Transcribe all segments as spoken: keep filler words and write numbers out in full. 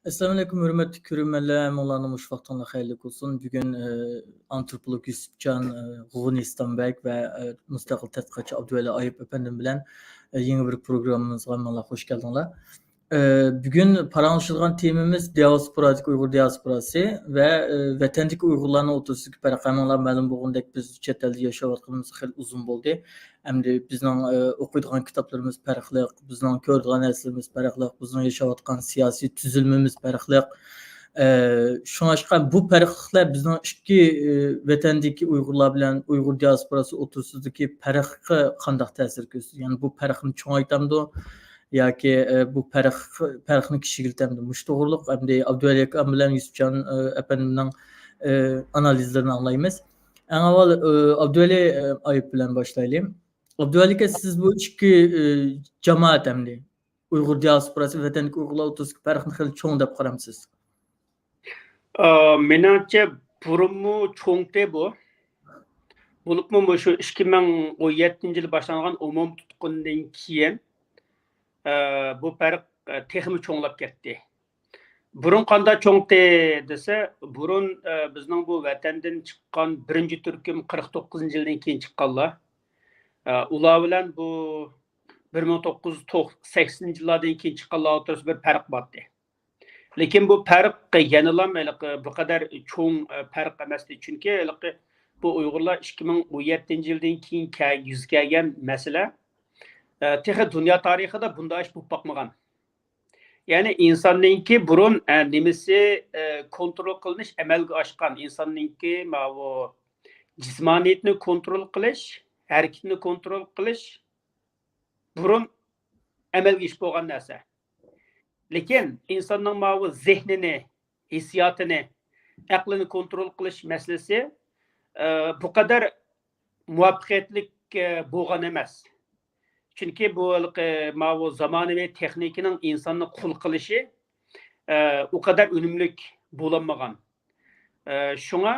ئەسسالامۇئەلەيكۇم، ھۆرمەتلىك كۆرۈرمەنلەر، ھەممىڭلارنىڭ مۇشۇ ۋاقتىڭلار خەيرلىك بولسۇن. بۈگۈن، ئە، ئانتروپولوگ يۈسۈپجان، ئە، غۇغۇنىستانبەگ ۋە، ئە، مۇستەقىل تەتقىقاتچى ئابدۇۋەلى ئايۇپ ئەپەندىم بىلەن، ئە، يېڭى بىر پروگراممىمىزغا ھەممىڭلار خوش كەلدىڭلار. ئە، بۈگۈن پاراڭلىشىدىغان تېمىمىز دىياسپورادىكى ئۇيغۇر دىياسپوراسى ۋە، ئە، ۋەتەندىكى ئۇيغۇرلارنىڭ ئوتتۇرىسىدىكى پەرق. ھەممىڭلار مەلۇم بولغىنىدەك، بىز چەت ئەلدە ياشاۋاتقىنىمىز خېلى ئۇزۇن بولدى. ئەمدى بىزنىڭ، ئە، ئوقۇيدىغان كىتابلىرىمىز پەرقلىق، بىزنىڭ كۆرىدىغان نەرسىلىرىمىز پەرقلىق، بىزنىڭ ياشاۋاتقان سىياسىي تۈزۈلمىمىز پەرقلىق. ئە، شۇڭلاشقا بۇ پەرقلىقلەر بىزنىڭ ئىككى، ئە، ۋەتەندىكى ئۇيغۇرلار بىلەن ئۇيغۇر دىياسپوراسى ئوتتۇرىسىدىكى پەرققە قانداق تەسىر كۆرسىتىدۇ؟ يەنى بۇ پەرقنى چوڭايتامدۇ ياكى، ئە، بۇ پەرق، پەرقنى كىچىكلىتەمدۇ؟ مۇشۇ توغرۇلۇق ئەمدى ئابدۇۋەلى ئاكام بىلەن يۈسۈپجان، ئە، ئەپەندىمنىڭ، ئە، ئانالىزلىرىنى ئاڭلايمىز. ئەڭ ئاۋۋال، ئە، ئابدۇۋەلى، ئە، ئايۇپ بىلەن باشلايلى. ئابدۇۋەلى ئاكا، سىز بۇ ئىككى، ئە، جامائەت ئەمدى ئۇيغۇر دىياسپوراسى، ۋەتەندىكى ئۇيغۇرلار ئوتتۇرىسىدىكى پەرقنى خېلى چوڭ دەپ قارامسىز؟ ئا، مېنىڭچە بۇرۇنمۇ چوڭتى بۇ. بولۇپمۇ مۇشۇ ئىككى مىڭ ئون يەتتىنچى يىلى باشلانغان ئومۇمىي تۇتقۇندىن كېيىن، ئا، بۇ پەرق، ئا، تېخىمۇ چوڭلاپ كەتتى. بۇرۇن قانداق چوڭتى دېسە، بۇرۇن، ئا، بىزنىڭ بۇ ۋەتەندىن چىققان بىرىنچى تۈركۈم قىرىق توققۇزىنچى يىلدىن كېيىن چىققانلار، ئا، ئۇلار بىلەن بۇ بىر مىڭ توققۇز يۈز سەكسىنىنچى يىللاردىن كېيىن چىققانلار ئوتتۇرىسىدا بىر پەرق بارتى. لېكىن بۇ پەرق يەنىلا ھېلىقى بۇ قەدەر چوڭ، ئە، پەرق ئەمەستى. چۈنكى ھېلىقى بۇ ئۇيغۇرلار ئىككى مىڭ ئون يەتتىنچى يىلدىن كېيىن كە-، يۈز كەلگەن مەسىلە، ئە، تېخى دۇنيا تارىخىدا بۇنداق ئىش بولۇپ باقمىغان. يەنى ئىنساننىڭكى بۇرۇن، ئە، نېمىسى، ئە، كونترول قىلىنىش ئەمەلگە ئاشقان، ئىنساننىڭكى ماۋۇ جىسمانىيىتىنى كونترول قىلىش، ھەرىكىتىنى كونترول قىلىش بۇرۇن ئەمەلگە ئېشىپ بولغان نەرسە. لېكىن ئىنساننىڭ ماۋۇ زېھنىنى، ھېسسىياتىنى، ئەقلىنى كونترول قىلىش مەسىلىسى، ئە، بۇ قەدەر مۇۋەپپەقىيەتلىك، ئە، بولغان ئەمەس. چۈنكى بۇ ھېلىقى ماۋۇ زامانىۋى تېخنىكىنىڭ ئىنساننى قۇل قىلىشى، ئە، ئۇ قەدەر ئۈنۈملۈك بولالمىغان. ئە، شۇڭا،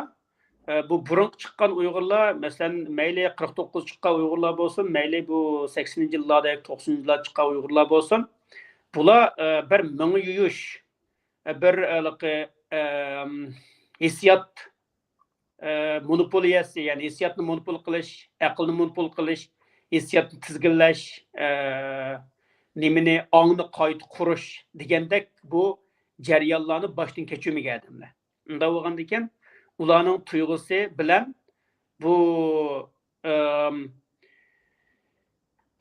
ئە، بۇ بۇرۇنقى چىققان ئۇيغۇرلار، مەسىلەن، مەيلى قىرىق توققۇز چىققان ئۇيغۇرلار بولسۇن، مەيلى بۇ سەكسىنىنچى يىللاردا ياكى توقسىنىنچى يىللاردا چىققان ئۇيغۇرلار بولسۇن، بۇلار، ئە، بىر مېڭە يۇيۇش، ئە، بىر ھېلىقى، ئەم، ھېسسىيات، ئە، مونوپولىيەسى، يەنى ھېسسىياتنى مونوپول قىلىش، ئەقىلنى مونوپول قىلىش، ھېسسىياتنى تىزگىنلەش، ئە، نېمىنى، ئاڭنى قايتا قۇرۇش دېگەندەك بۇ جەريانلارنى باشتىن كەچۈرمىگەن ئادەملەر. ئۇنداق بولغاندىكىن، ئۇلارنىڭ تۇيغۇسى بىلەن بۇ، ئىم،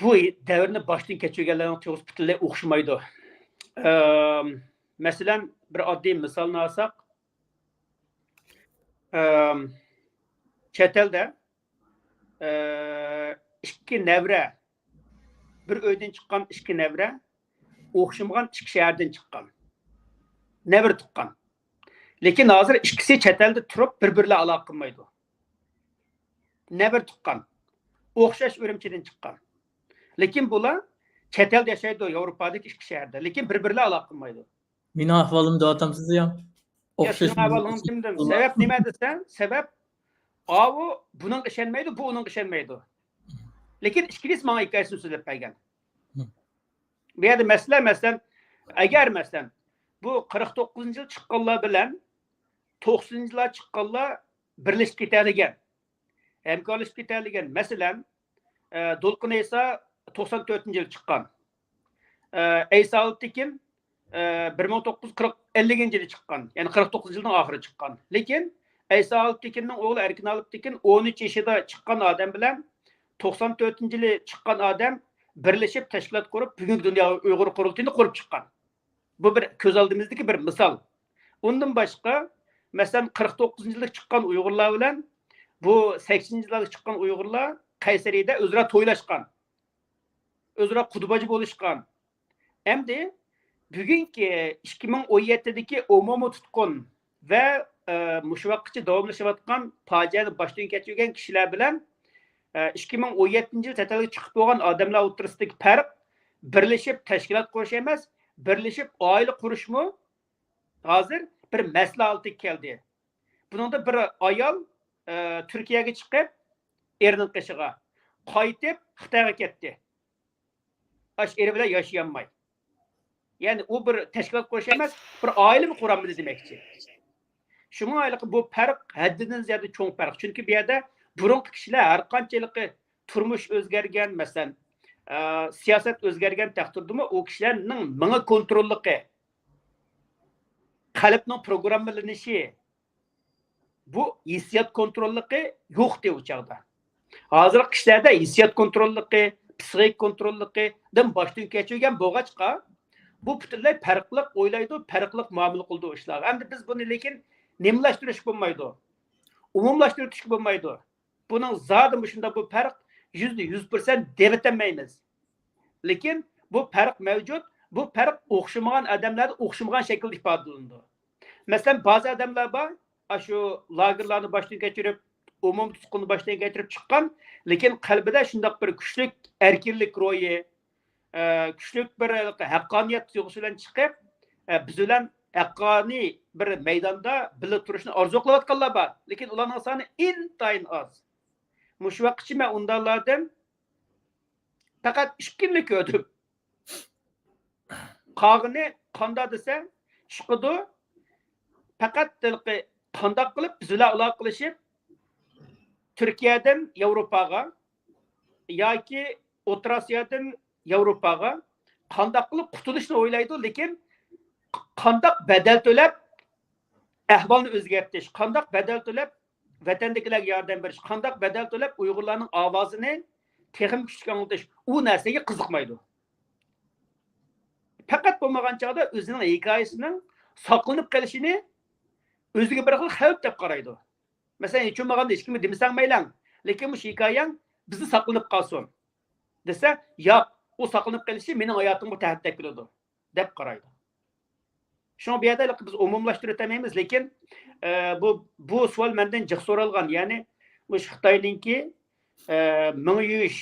بۇ دەۋرنى باشتىن كەچۈرگەنلەرنىڭ تۇيغۇسى پۈتۈنلەي ئوخشىمايدۇ. ئىم، مەسىلەن، بىر ئاددىي مىسالنى ئالساق، ئىم، چەت ئەلدە، ئە، ئىككى نەۋرە، بىر ئۆيدىن چىققان ئىككى نەۋرە، ئوخشىمىغان ئىككى شەھەردىن چىققان نەۋرە تۇغقان. لېكىن ھازىر ئىككىسى چەت ئەلدە تۇرۇپ، بىر-بىرلەر ئالاقە قىلمايدۇ. نەۋرە تۇغقان. ئوخشاش ئۈرۈمچىدىن چىققان. لېكىن بۇلار چەت ئەلدە ياشايدۇ، ياۋروپادىكى ئىككى شەھەردە. لېكىن بىر-بىرلەر ئالاقە قىلمايدۇ. مېنىڭ ئەھۋالىمنى دەۋاتامسىز يا؟ يا، سېنىڭ ئەھۋالىڭ دېمىدىم. سەۋەب نېمە دېسەڭ، سەۋەب ئاۋۇ بۇنىڭغا ئىشەنمەيدۇ، بۇ ئۇنىڭغا ئىشەنمەيدۇ. لېكىن ئىككىلىسى ماڭا ھېكايىسىنى سۆزلەپ بەرگەن. بۇ يەردە مەسىلە، مەسىلەن، ئەگەر، مەسىلەن، بۇ قىرىق توققۇزىنچى يىل چىققانلار بىلەن توقسىنىنچى يىللار چىققانلار بىرلىشىپ كېتەلىگەن، ھەمكارلىشىپ كېتەلىگەن. مەسىلەن، ئە، دولقۇن ئەيسا توقسان تۆتىنچى يىلى چىققان. ئە، ئەيسا ئالپتېكىن، ئە، بىر مىڭ توققۇز يۈز قىرىق، ئەللىكىنچى يىلى چىققان. يەنى قىرىق توققۇزىنچى يىلنىڭ ئاخىرى چىققان. لېكىن ئەيسا ئالپتېكىننىڭ ئوغلى ئەركىن ئالپتېكىن ئون ئۈچ يېشىدا چىققان ئادەم بىلەن توقسان تۆتىنچى يىلى چىققان ئادەم بىرلىشىپ تەشكىلات قۇرۇپ، بۈگۈنكى دۇنيا ئۇيغۇر قۇرۇلتىيىنى قۇرۇپ چىققان. بۇ بىر كۆز ئالدىمىزدىكى بىر مىسال. ئۇندىن باشقا، مەسىلەن، قىرىق توققۇزىنچى يىلدا چىققان ئۇيغۇرلار بىلەن بۇ سەكسىنىنچى يىللاردا چىققان ئۇيغۇرلار قەيسەرىدە ئۆزئارا تويلاشقان، ئۆزئارا قۇدا باجا بولۇشقان. ئەمدى بۈگۈنكى ئىككى مىڭ ئون يەتتىدىكى ئومۇمىي تۇتقۇن ۋە، ئە، مۇشۇ ۋاقىتقىچە داۋاملىشىۋاتقان پاجىئەنى باشتىن كەچۈرگەن كىشىلەر بىلەن، ئە، ئىككى مىڭ ئون يەتتىنچى يىل چەت ئەلگە چىقىپ بولغان ئادەملەر ئوتتۇرىسىدىكى پەرق بىرلىشىپ تەشكىلات قۇرۇش ئەمەس، بىرلىشىپ ئائىلە قۇرۇشمۇ ھازىر بىر مەسىلە ھالىتىگە كەلدى. بۇنىڭدا بىر ئايال، ئە، تۈركىيەگە چىقىپ، ئېرىنىڭ قېشىغا قايتىپ، خىتايغا كەتتى. ئاش ئېرى بىلەن ياشىيالماي. يەنى ئۇ بىر تەشكىلات قۇرۇش ئەمەس، بىر ئائىلە قۇرامدۇ دېمەكچى. شۇڭا ھېلىقى بۇ پەرق ھەددىدىن زىيادە چوڭ پەرق. چۈنكى بۇ يەردە بۇرۇنقى كىشىلەر ھەر قانچە ھېلىقى تۇرمۇش ئۆزگەرگەن، مەسىلەن، ئە، سىياسەت ئۆزگەرگەن تەقدىردىمۇ ئۇ كىشىلەرنىڭ مېڭە كونتروللۇقى، قەلبنىڭ پروگراممىلىنىشى، بۇ ھېسسىيات كونتروللۇقى يوقتى ئۇ چاغدا. ھازىرقى كىشىلەردە ھېسسىيات كونتروللۇقى، پسىخىك كونتروللۇقىدىن باشتىن كەچۈرگەن بولغاچقا، بۇ پۈتۈنلەي پەرقلىق ئويلايدۇ، پەرقلىق مۇئامىلە قىلىدۇ ئىشلارغا. ئەمدى بىز بۇنى لېكىن نېمىلەشتۈرۈشكە بولمايدۇ، ئومۇملاشتۇرۇۋېتىشكە بولمايدۇ. بۇنىڭ زادى مۇشۇنداق بۇ پەرق يۈزدە يۈز پىرسەنت دەۋېتەلمەيمىز. لېكىن بۇ پەرق مەۋجۇت، بۇ پەرق ئوخشىمىغان ئادەملەردە ئوخشىمىغان شەكىلدە ئىپادىلىنىدۇ. مەسىلەن، بەزى ئادەملەر بار، ئاشۇ لاگېرلارنى باشتىن كەچۈرۈپ، ئومۇمىي تۇتقۇننى باشتىن كەچۈرۈپ چىققان، لېكىن قەلبىدە شۇنداق بىر كۈچلۈك ئەركىنلىك روھى، ئە، كۈچلۈك بىر ھەققانىيەت تۇيغۇسى بىلەن چىقىپ، ئە، بىز بىلەن ھەققانىي بىر مەيداندا بىللە تۇرۇشنى ئارزۇ قىلىۋاتقانلار بار. لېكىن ئۇلارنىڭ سانى ئىنتايىن ئاز. مۇشۇ ۋاقىتقىچە مەن ئۇنداقلاردىن پەقەت ئىككىنى كۆردۈم. قالغىنى قانداق دېسە، چىقىدۇ. پەقەت ھېلىقى قانداق قىلىپ بىز بىلەن ئالاقە قىلىشىپ، تۈركىيەدىن ياۋروپاغا ياكى ئوتتۇرا ئاسىيادىن ياۋروپاغا قانداق قىلىپ قۇتۇلۇشنى ئويلايدۇ، لېكىن قانداق بەدەل تۆلەپ ئەھۋالنى ئۆزگەرتىش، قانداق بەدەل تۆلەپ ۋەتەندىكىلەرگە ياردەم بېرىش، قانداق بەدەل تۆلەپ ئۇيغۇرلارنىڭ ئاۋازىنى تېخىمۇ كۈچلۈك ئاڭلىتىش، ئۇ نەرسىگە قىزىقمايدۇ. پەقەت بولمىغان چاغدا ئۆزىنىڭ ھېكايىسىنىڭ ساقلىنىپ قېلىشىنى ئۆزىگە بىر خىل خەۋپ دەپ قارايدۇ. مەسىلەن، ھېچ بولمىغاندا ھېچكىمگە دېمىسەڭ مەيلىڭ، لېكىن مۇشۇ ھېكايەڭ بىزدە ساقلىنىپ قالسۇن دېسە، ياق، ئۇ ساقلىنىپ قېلىشى مېنىڭ ھاياتىمغا تەھدىت دەپ كېلىدۇ دەپ قارايدۇ. شۇڭا بۇ يەردە بىز ئومۇملاشتۇرۇۋېتەلمەيمىز، لېكىن، ئە، بۇ، بۇ سوئال مەندىن جىق سورالغان، يەنى مۇشۇ خىتاينىڭكى، ئە، مېڭە يۇيۇش،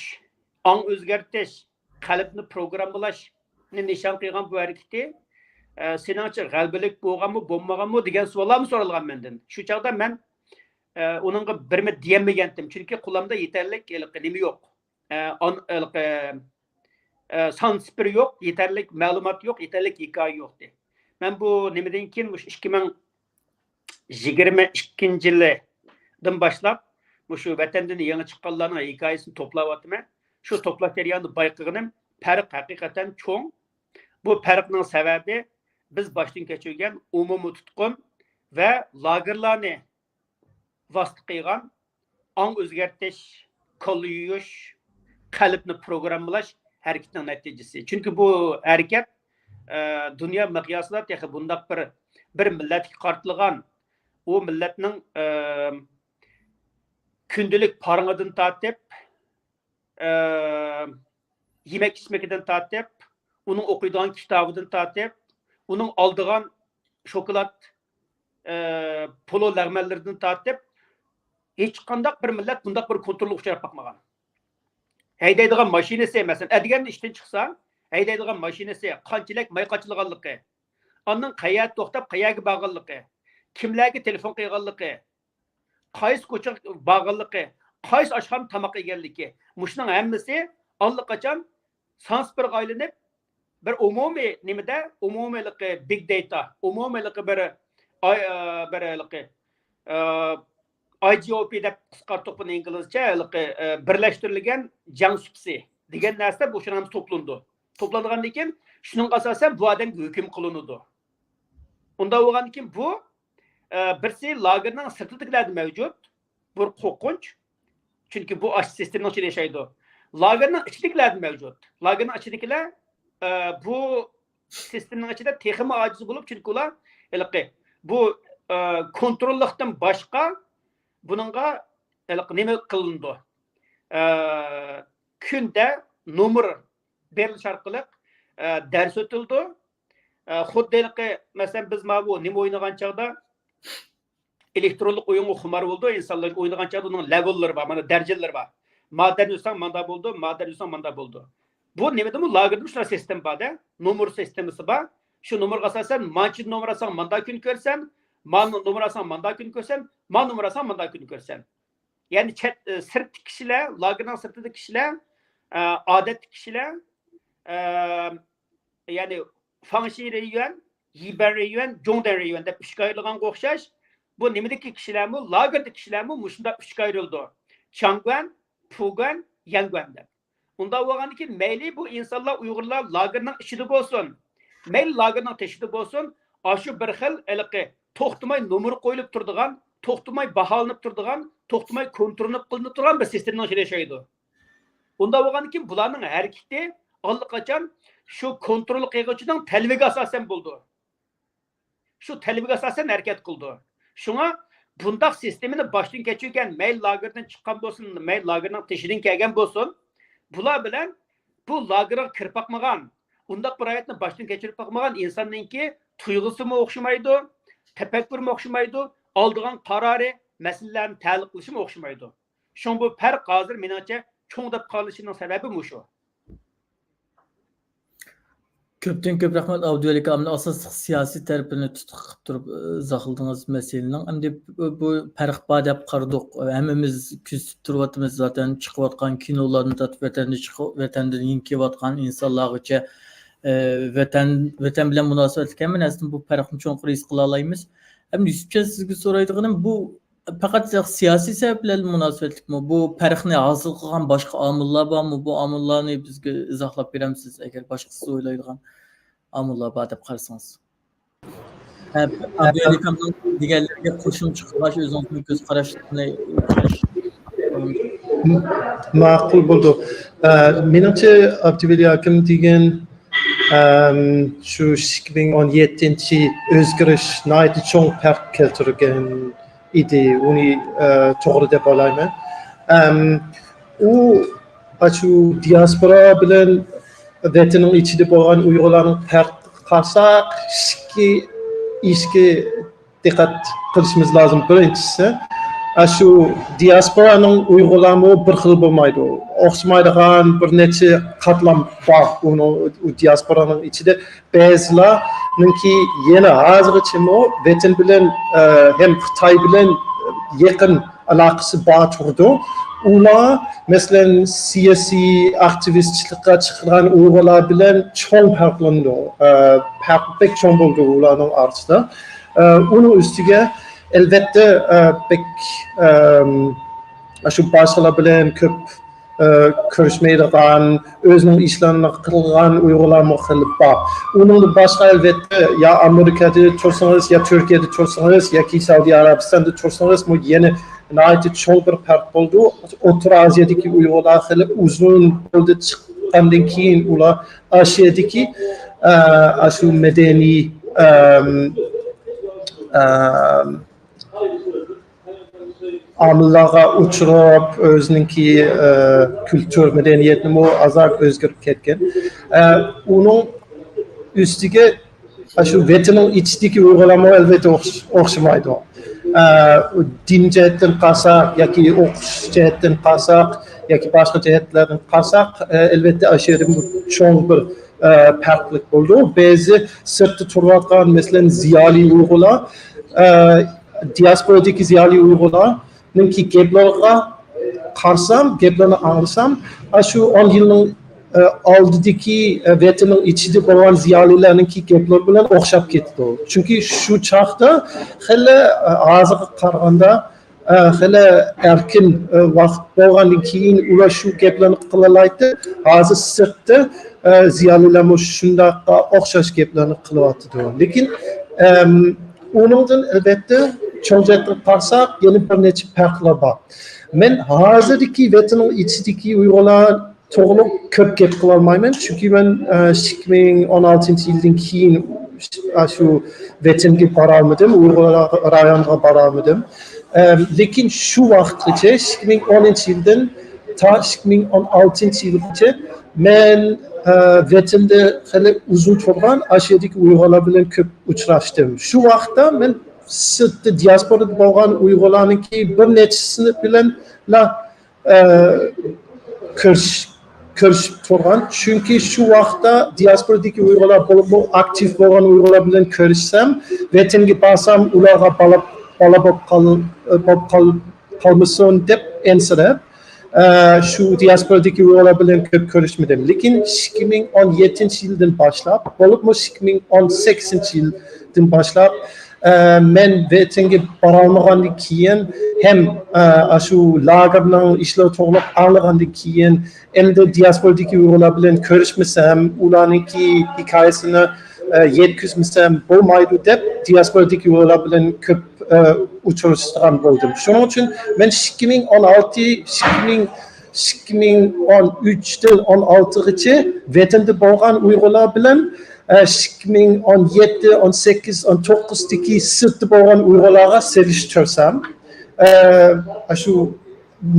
ئاڭ ئۆزگەرتىش، قەلبنى پروگراممىلاشنى نىشان قىلغان بۇ ھەرىكىتى، ئە، سېنىڭچە غەلىبىلىك بولغانمۇ، بولمىغانمۇ دېگەن سوئاللارمۇ سورالغان مەندىن. شۇ چاغدا مەن، ئە، ئۇنىڭغا بىرمۇ دېيەلمىگەنتىم، چۈنكى قولۇمدا يېتەرلىك ھېلىقى نېمە يوق. ئە، ئان-، ھېلىقى، ئە، سان سىپىرى يوق، يېتەرلىك مەلۇمات يوق، يېتەرلىك ھېكايە يوقتى. مەن بۇ نېمىدىن كېيىن، مۇشۇ ئىككى مىڭ يىگىرمە ئىككىنچى يىلىدىن باشلاپ، مۇشۇ ۋەتەندىن يېڭى چىققانلارنىڭ ھېكايىسىنى توپلاۋاتىمەن. شۇ توپلاش جەريانىدا بايقىغىنىم، پەرق ھەقىقەتەن چوڭ. بۇ پەرقنىڭ سەۋەبى، بىز باشتىن كەچۈرگەن ئومۇمىي تۇتقۇن ۋە لاگېرلارنى ۋاسىتە قىلغان ئاڭ ئۆزگەرتىش، كاللا يۇيۇش، قەلبنى پروگراممىلاش ھەرىكىتىنىڭ نەتىجىسى. چۈنكى بۇ ھەرىكەت، ئە، دۇنيا مىقياسىدا تېخى بۇنداق بىر، بىر مىللەتكە قارىتىلغان، ئۇ مىللەتنىڭ، ئە، كۈندىلىك پارىڭىدىن تارتىپ، ئە، يېمەك ئىچمىكىدىن تارتىپ، ئۇنىڭ ئوقۇيدىغان كىتابىدىن تارتىپ، ئۇنىڭ ئالىدىغان شوكولاد، ئە، پولۇ لەغمەنلىرىدىن تارتىپ، ھېچقانداق بىر مىللەت بۇنداق بىر كونترولغا ئۇچراپ باقمىغان. ھەيدەيدىغان ماشىنىسى، مەسىلەن، ئەتىگەندە ئىشتىن چىقسا، ھەيدەيدىغان ماشىنىسى، قانچىلىك ماي قاچىلىغانلىقى، ئاندىن قەيەردە توختاپ، قەيەرگە بارغانلىقى، كىملەرگە تېلېفون قىلغانلىقى، قايسى كوچىغا بارغانلىقى، قايسى ئاشخانىدا تاماق يېگەنلىكى، مۇشۇنىڭ ھەممىسى ئاللىقاچان سانسپىرغا ئايلىنىپ، بىر ئومۇمىي نېمىدە، ئومۇمىيلىقى بىگ دېتا، ئومۇمىيلىقى بىر، ئاي-، ئە، بىر ھېلىقى، ئە، ئاي جي ئو پى دەپ قىسقارتتۇق بۇنى ئىنگلىزچە، ھېلىقى، ئە، بىرلەشتۈرۈلگەن جەڭ سۇپىسى دېگەن نەرسە بۇ شۇنىڭ ھەممىسى توپلىنىدۇ. توپلانغاندىن كېيىن شۇنىڭغا ئاساسەن بۇ ئادەمگە ھۆكۈم قىلىنىدۇ. ئۇنداق بولغاندىن كېيىن بۇ، ئە، بىرسى لاگېرنىڭ سىرتىدىكىلەردە مەۋجۇت، بۇ قورقۇنچ. چۈنكى بۇ ئاشۇ سىستېمىنىڭ ئىچىدە ياشايدۇ. لاگېرنىڭ ئىچىدىكىلەردە مەۋجۇت. لاگېرنىڭ ئىچىدىكىلەر، ئە، بۇ سىستېمىنىڭ ئىچىدە تېخىمۇ ئاجىز بولۇپ، چۈنكى ئۇلار ھېلىقى بۇ، ئە، كونتروللۇقتىن باشقا بۇنىڭغا ھېلىقى نېمە قىلىنىدۇ؟ ئە، كۈندە نومۇر بېرىلىش ئارقىلىق، ئە، دەرس ئۆتۈلىدۇ. ئە، خۇددى ھېلىقى، مەسىلەن، بىز ماۋۇ نېمە ئوينىغان چاغدا، ئېلېكترونلۇق ئويۇنغا خۇمار بولىدۇ ئىنسانلار، ئوينىغان چاغدا ئۇنىڭ لېۋېللىرى بار، مانا دەرىجىلىرى بار. مادەننى ئۇرساڭ ماندا بولىدۇ، مادەننى ئۇرساڭ ماندا بولىدۇ. بۇ نېمىدىمۇ لاگېردىمۇ شۇنداق سىستېما بار-دە، نومۇر سىستېمىسى بار. شۇ نومۇرغا ئاساسەن مانچە نومۇر ئالساڭ ماندا كۈن كۆرىسەن، ما نومۇر ئالساڭ ماندا كۈن كۆرىسەن، ما نومۇر ئالساڭ ماندا كۈن كۆرىسەن. يەنى چەت، ئە، سىرتتىكى كىشىلەر، لاگېرنىڭ سىرتىدىكى كىشىلەر، ئە، ئادەتتىكى كىشىلەر، ئە، يەنى فاڭشى رېيون، يىبەن رېيون، جۇڭدەن رېيون دەپ ئۈچكە ئايرىلغانغا ئوخشاش، بۇ نېمىدىكى كىشىلەرمۇ، لاگېردىكى كىشىلەرمۇ مۇشۇنداق ئۈچكە ئايرىلىدۇ. چياڭگۇەن، پۇگۇەن، يەنگۇەن دەپ. ئۇنداق بولغاندىكىن مەيلى بۇ ئىنسانلار، ئۇيغۇرلار لاگېرنىڭ ئىچىدە بولسۇن، مەيلى لاگېرنىڭ تېشىدا بولسۇن، ئاشۇ بىر خىل ھېلىقى توختىماي نومۇر قويۇلۇپ تۇرىدىغان، توختىماي باھالىنىپ تۇرىدىغان، توختىماي كونترول قىلىنىپ تۇرغان بىر سىستېمىنىڭ ئىچىدە ياشايدۇ. ئۇنداق بولغاندىكىن بۇلارنىڭ ھەرىكىتى ئاللىقاچان شۇ كونترول قىلغۇچىنىڭ تەلىپىگە ئاساسەن بولىدۇ. شۇ تەلىپىگە ئاساسەن ھەرىكەت قىلىدۇ. شۇڭا بۇنداق سىستېمىنى باشتىن كەچۈرگەن، مەيلى لاگېردىن چىققان بولسۇن، مەيلى لاگېرنىڭ تېشىدىن كەلگەن بولسۇن، بۇلار بىلەن بۇ لاگېرغا كىرىپ باقمىغان، ئۇنداق بىر ھاياتنى باشتىن كەچۈرۈپ باقمىغان ئىنساننىڭكى تۇيغۇسىمۇ ئوخشىمايدۇ، تەپەككۇرىمۇ ئوخشىمايدۇ، ئالىدىغان قارارى، مەسىلىلەرنى تەھلىل قىلىشىمۇ ئوخشىمايدۇ. شۇڭا بۇ پەرق ھازىر مېنىڭچە چوڭ دەپ قارىلىشىنىڭ سەۋەبى مۇشۇ. كۆپتىن كۆپ رەھمەت، ئابدۇۋەلىك ئامىن. ئاساسلىق سىياسىي تەرىپىنى تۇتقا قىلىپ تۇرۇپ، ئىزاھلىدىڭىز مەسىلىنىڭ. ئەمدى بۇ پەرق بار دەپ قارىدۇق. ھەممىمىز كۆزىتىپ تۇرۇۋاتىمىز، زاتەن چىقىۋاتقان كىنولاردىن تارتىپ، ۋەتەندىن چىقىپ، ۋەتەندىن يېنىپ كېلىۋاتقان ئىنسانلارغىچە، ئە، ۋەتەن، ۋەتەن بىلەن مۇناسىۋەتلىك ھەممە نەرسىدىن بۇ پەرقنى چوڭقۇر ھېس قىلالايمىز. ئەمدى يۈسۈپجان، سىزگە سورايدىغىنىم، بۇ پەقەت سىياسىي سەۋەبلەر بىلەن مۇناسىۋەتلىكمۇ؟ بۇ پەرقنى ھاسىل قىلغان باشقا ئامىللار بارمۇ؟ بۇ ئامىللارنى بىزگە ئىزاھلاپ بېرەمسىز، ئەگەر باشقىسى ئويلايدىغان ئامىللار بار دەپ قارىسىڭىز؟ ھە، ئابدۇۋەلىكامنىڭ دېگەنلىرىگە قوشۇمچە قىلغاچ، ئۆزىڭىزنىڭ كۆز قاراشلىرىنى. ماقۇل بولدى. ئە، مېنىڭچە، ئابدۇۋەلى ئاكام دېگەن، ئەم، شۇ ئىككى مىڭ ئون يەتتىنچى ئۆزگىرىش ناھايىتى چوڭ پەرق كەلتۈرگەن ئىدى. ئۇنى، ئە، توغرا دەپ ئالايمەن. ئەم، ئۇ ئاشۇ دىياسپورا بىلەن ۋەتەننىڭ ئىچىدە بولغان ئۇيغۇرلارنىڭ پەرقىگە قارىساق، ئىككى ئىشكە دىققەت قىلىشىمىز لازىم. بىرىنچىسى، ئاشۇ دىياسپورانىڭ ئۇيغۇرلارمۇ بىر خىل بولمايدۇ، ئوخشىمايدىغان بىر نەچچە قاتلام بار ئۇنىڭ، ئۇ دىياسپورانىڭ ئىچىدە. بەزىلەرنىڭكى يەنە ھازىرغىچىمۇ ۋەتەن بىلەن، ئە، ھەم خىتاي بىلەن يېقىن ئالاقىسى بار تۇرىدۇ. ئۇلار، مەسىلەن، سىياسىي ئاكتىۋىستچىلىققا چىققان ئۇيغۇرلار بىلەن چوڭ پەرقلىنىدۇ، ئە، پەرق بەك چوڭ بولىدۇ ئۇلارنىڭ ئارىسىدا. ئە، ئۇنىڭ ئۈستىگە، ئەلۋەتتە، ئە، بەك، ئەم، شۇ باشقىلار بىلەن كۆپ ئە، كۆرۈشمەيدىغان، ئۆزىنىڭ ئىشلىرىنى قىلغان ئۇيغۇرلارمۇ خېلى بار. ئۇنىڭدىن باشقا، ئەلۋەتتە، يا ئامېرىكادا تۇرسىڭىز، يا تۈركىيەدە تۇرسىڭىز، ياكى سەئۇدى ئەرەبىستاندا تۇرسىڭىز، بۇ يەنە ناھايىتى چوڭ بىر پەرق بولىدۇ. ئوتتۇرا ئازىيادىكى ئۇيغۇرلار خېلى ئۇزۇن يولدا چىققاندىن كېيىن، ئۇلار ئاسىيادىكى، ئە، ئاشۇ مەدەنىي، ئەم، ئەم، ئامىللارغا ئۇچراپ، ئۆزىنىڭكى، ئە، كۈلتۈر، مەدەنىيەتنىمۇ ئازراق ئۆزگىرىپ كەتكەن. ئە، ئۇنىڭ ئۈستىگە، ئە، شۇ ۋەتەننىڭ ئىچىدىكى ئۇيغۇرلارمۇ ئەلۋەتتە ئوخش-، ئوخشىمايدۇ. ئە، دىن جەھەتتىن قارىساق ياكى ئوقۇش جەھەتتىن قارىساق ياكى باشقا جەھەتلەردىن قارىساق، ئە، ئەلۋەتتە ئاشۇ يەردە چوڭ بىر، ئە، پەرقلىق بولىدۇ. بەزى سىرتتا تۇرۇۋاتقان، مەسىلەن، زىيالىي ئۇيغۇرلار، ئە، دىياسپورادىكى زىيالىي ئۇيغۇرلارنىڭكى گەپلىرىگە قارىسام، گەپلىرىنى ئاڭلىسام، ئاشۇ ئون يىلنىڭ، ئە، ئالدىدىكى، ئە، ۋەتەننىڭ ئىچىدە بولغان زىيالىيلارنىڭكى گەپلىرى بىلەن ئوخشاپ كېتىدۇ. چۈنكى شۇ چاغدا خېلى، ئە، ھازىرغا قارىغاندا، ئە، خېلى ئەركىن، ئە، ۋاقىت بولغاندىن كېيىن ئۇلار شۇ گەپلەرنى قىلالايتتى. ھازىر سىرتتا، ئە، زىيالىيلارمۇ شۇنداققا ئوخشاش گەپلەرنى قىلىۋاتىدۇ. لېكىن، ئەم، ئۇنىڭدىن ئەلۋەتتە چوڭ جەھەتتىن قارىساق، يەنە بىر نەچچە پەرقلەر بار. مەن ھازىردىكى ۋەتەننىڭ ئىچىدىكى ئۇيغۇرلار توغرۇلۇق كۆپ گەپ قىلالمايمەن، چۈنكى مەن، ئە، ئىككى مىڭ ئون ئالتىنچى يىلدىن كېيىن شۇ ۋەتەنگە بارالمىدىم، ئۇيغۇر رايونىغا بارالمىدىم. ئەم، لېكىن شۇ ۋاقىتقىچە، ئىككى مىڭ ئونىنچى يىلدىن تا ئىككى مىڭ ئون ئالتىنچى يىلغىچە مەن، ئە، ۋەتەندە خېلى ئۇزۇن تۇرغان ئاشۇ يەردىكى ئۇيغۇرلار بىلەن كۆپ ئۇچراشتىم. شۇ ۋاقىتتا مەن سىرتتا دىياسپورادا بولغان ئۇيغۇرلارنىڭكى بىر نەچچىسى بىلەنلا، ئە، كۆرۈش-، كۆرۈشۈپ تۇرغان. چۈنكى شۇ ۋاقىتتا دىياسپورادىكى ئۇيغۇرلار، بولۇپمۇ ئاكتىپ بولغان ئۇيغۇرلار بىلەن كۆرۈشسەم، ۋەتەنگە بارسام ئۇلارغا بالا، بالا بولۇپ قال-، بولۇپ قال-، قالمىسۇن دەپ ئەنسىرەپ، ئە، شۇ دىياسپورادىكى ئۇيغۇرلار بىلەن كۆپ كۆرۈشمىدىم. لېكىن ئىككى مىڭ ئون يەتتىنچى يىلدىن باشلاپ، بولۇپمۇ ئىككى مىڭ ئون سەككىزىنچى يىلدىن باشلاپ، ئە، مەن ۋەتەنگە بارالمىغاندىن كېيىن ھەم، ئە، شۇ لاگېرنىڭ ئىشلىرى توغرىلىق ئاڭلىغاندىن كېيىن، ئەمدى دىياسپورادىكى ئۇيغۇرلار بىلەن كۆرۈشمىسەم، ئۇلارنىڭكى ھېكايىسىنى، ئە، يەتكۈزمىسەم بولمايدۇ دەپ، دىياسپورادىكى ئۇيغۇرلار بىلەن كۆپ، ئە، ئۇچرىشىدىغان بولدۇم. شۇنىڭ ئۈچۈن مەن ئىككى مىڭ ئون ئالتە، ئىككى مىڭ، ئىككى مىڭ ئون ئۈچتىن ئون ئالتىغىچە ۋەتەندە بولغان ئۇيغۇرلار بىلەن، ئە، ئىككى مىڭ ئون يەتتە، ئون سەككىز، ئون توققۇزدىكى سىرتتا بولغان ئۇيغۇرلارغا سېلىشتۇرسام، ئە، شۇ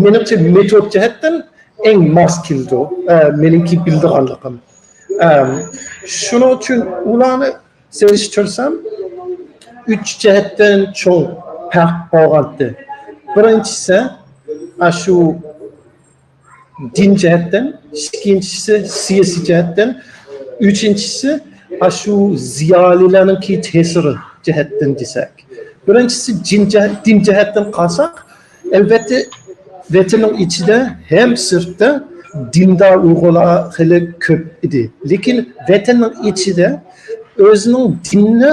مېنىڭچە مېتود جەھەتتىن ئەڭ ماس كېلىدۇ، ئە، مېنىڭكى بىلىدىغانلىقىم. ئەم، شۇنىڭ ئۈچۈن ئۇلارنى سېلىشتۇرسام، ئۈچ جەھەتتىن چوڭ پەرق بولغانتى. بىرىنچىسى، ئاشۇ دىن جەھەتتىن، ئىككىنچىسى سىياسىي جەھەتتىن، ئۈچىنچىسى، ئاشۇ زىيالىيلارنىڭكى تەسىرى جەھەتتىن دېسەك. بىرىنچىسى، دىن جەھ-، دىن جەھەتتىن قارىساق، ئەلۋەتتە، ۋەتەننىڭ ئىچىدە ھەم سىرتتا دىندار ئۇيغۇرلار خېلى كۆپ ئىدى. لېكىن ۋەتەننىڭ ئىچىدە ئۆزىنىڭ دىنىنى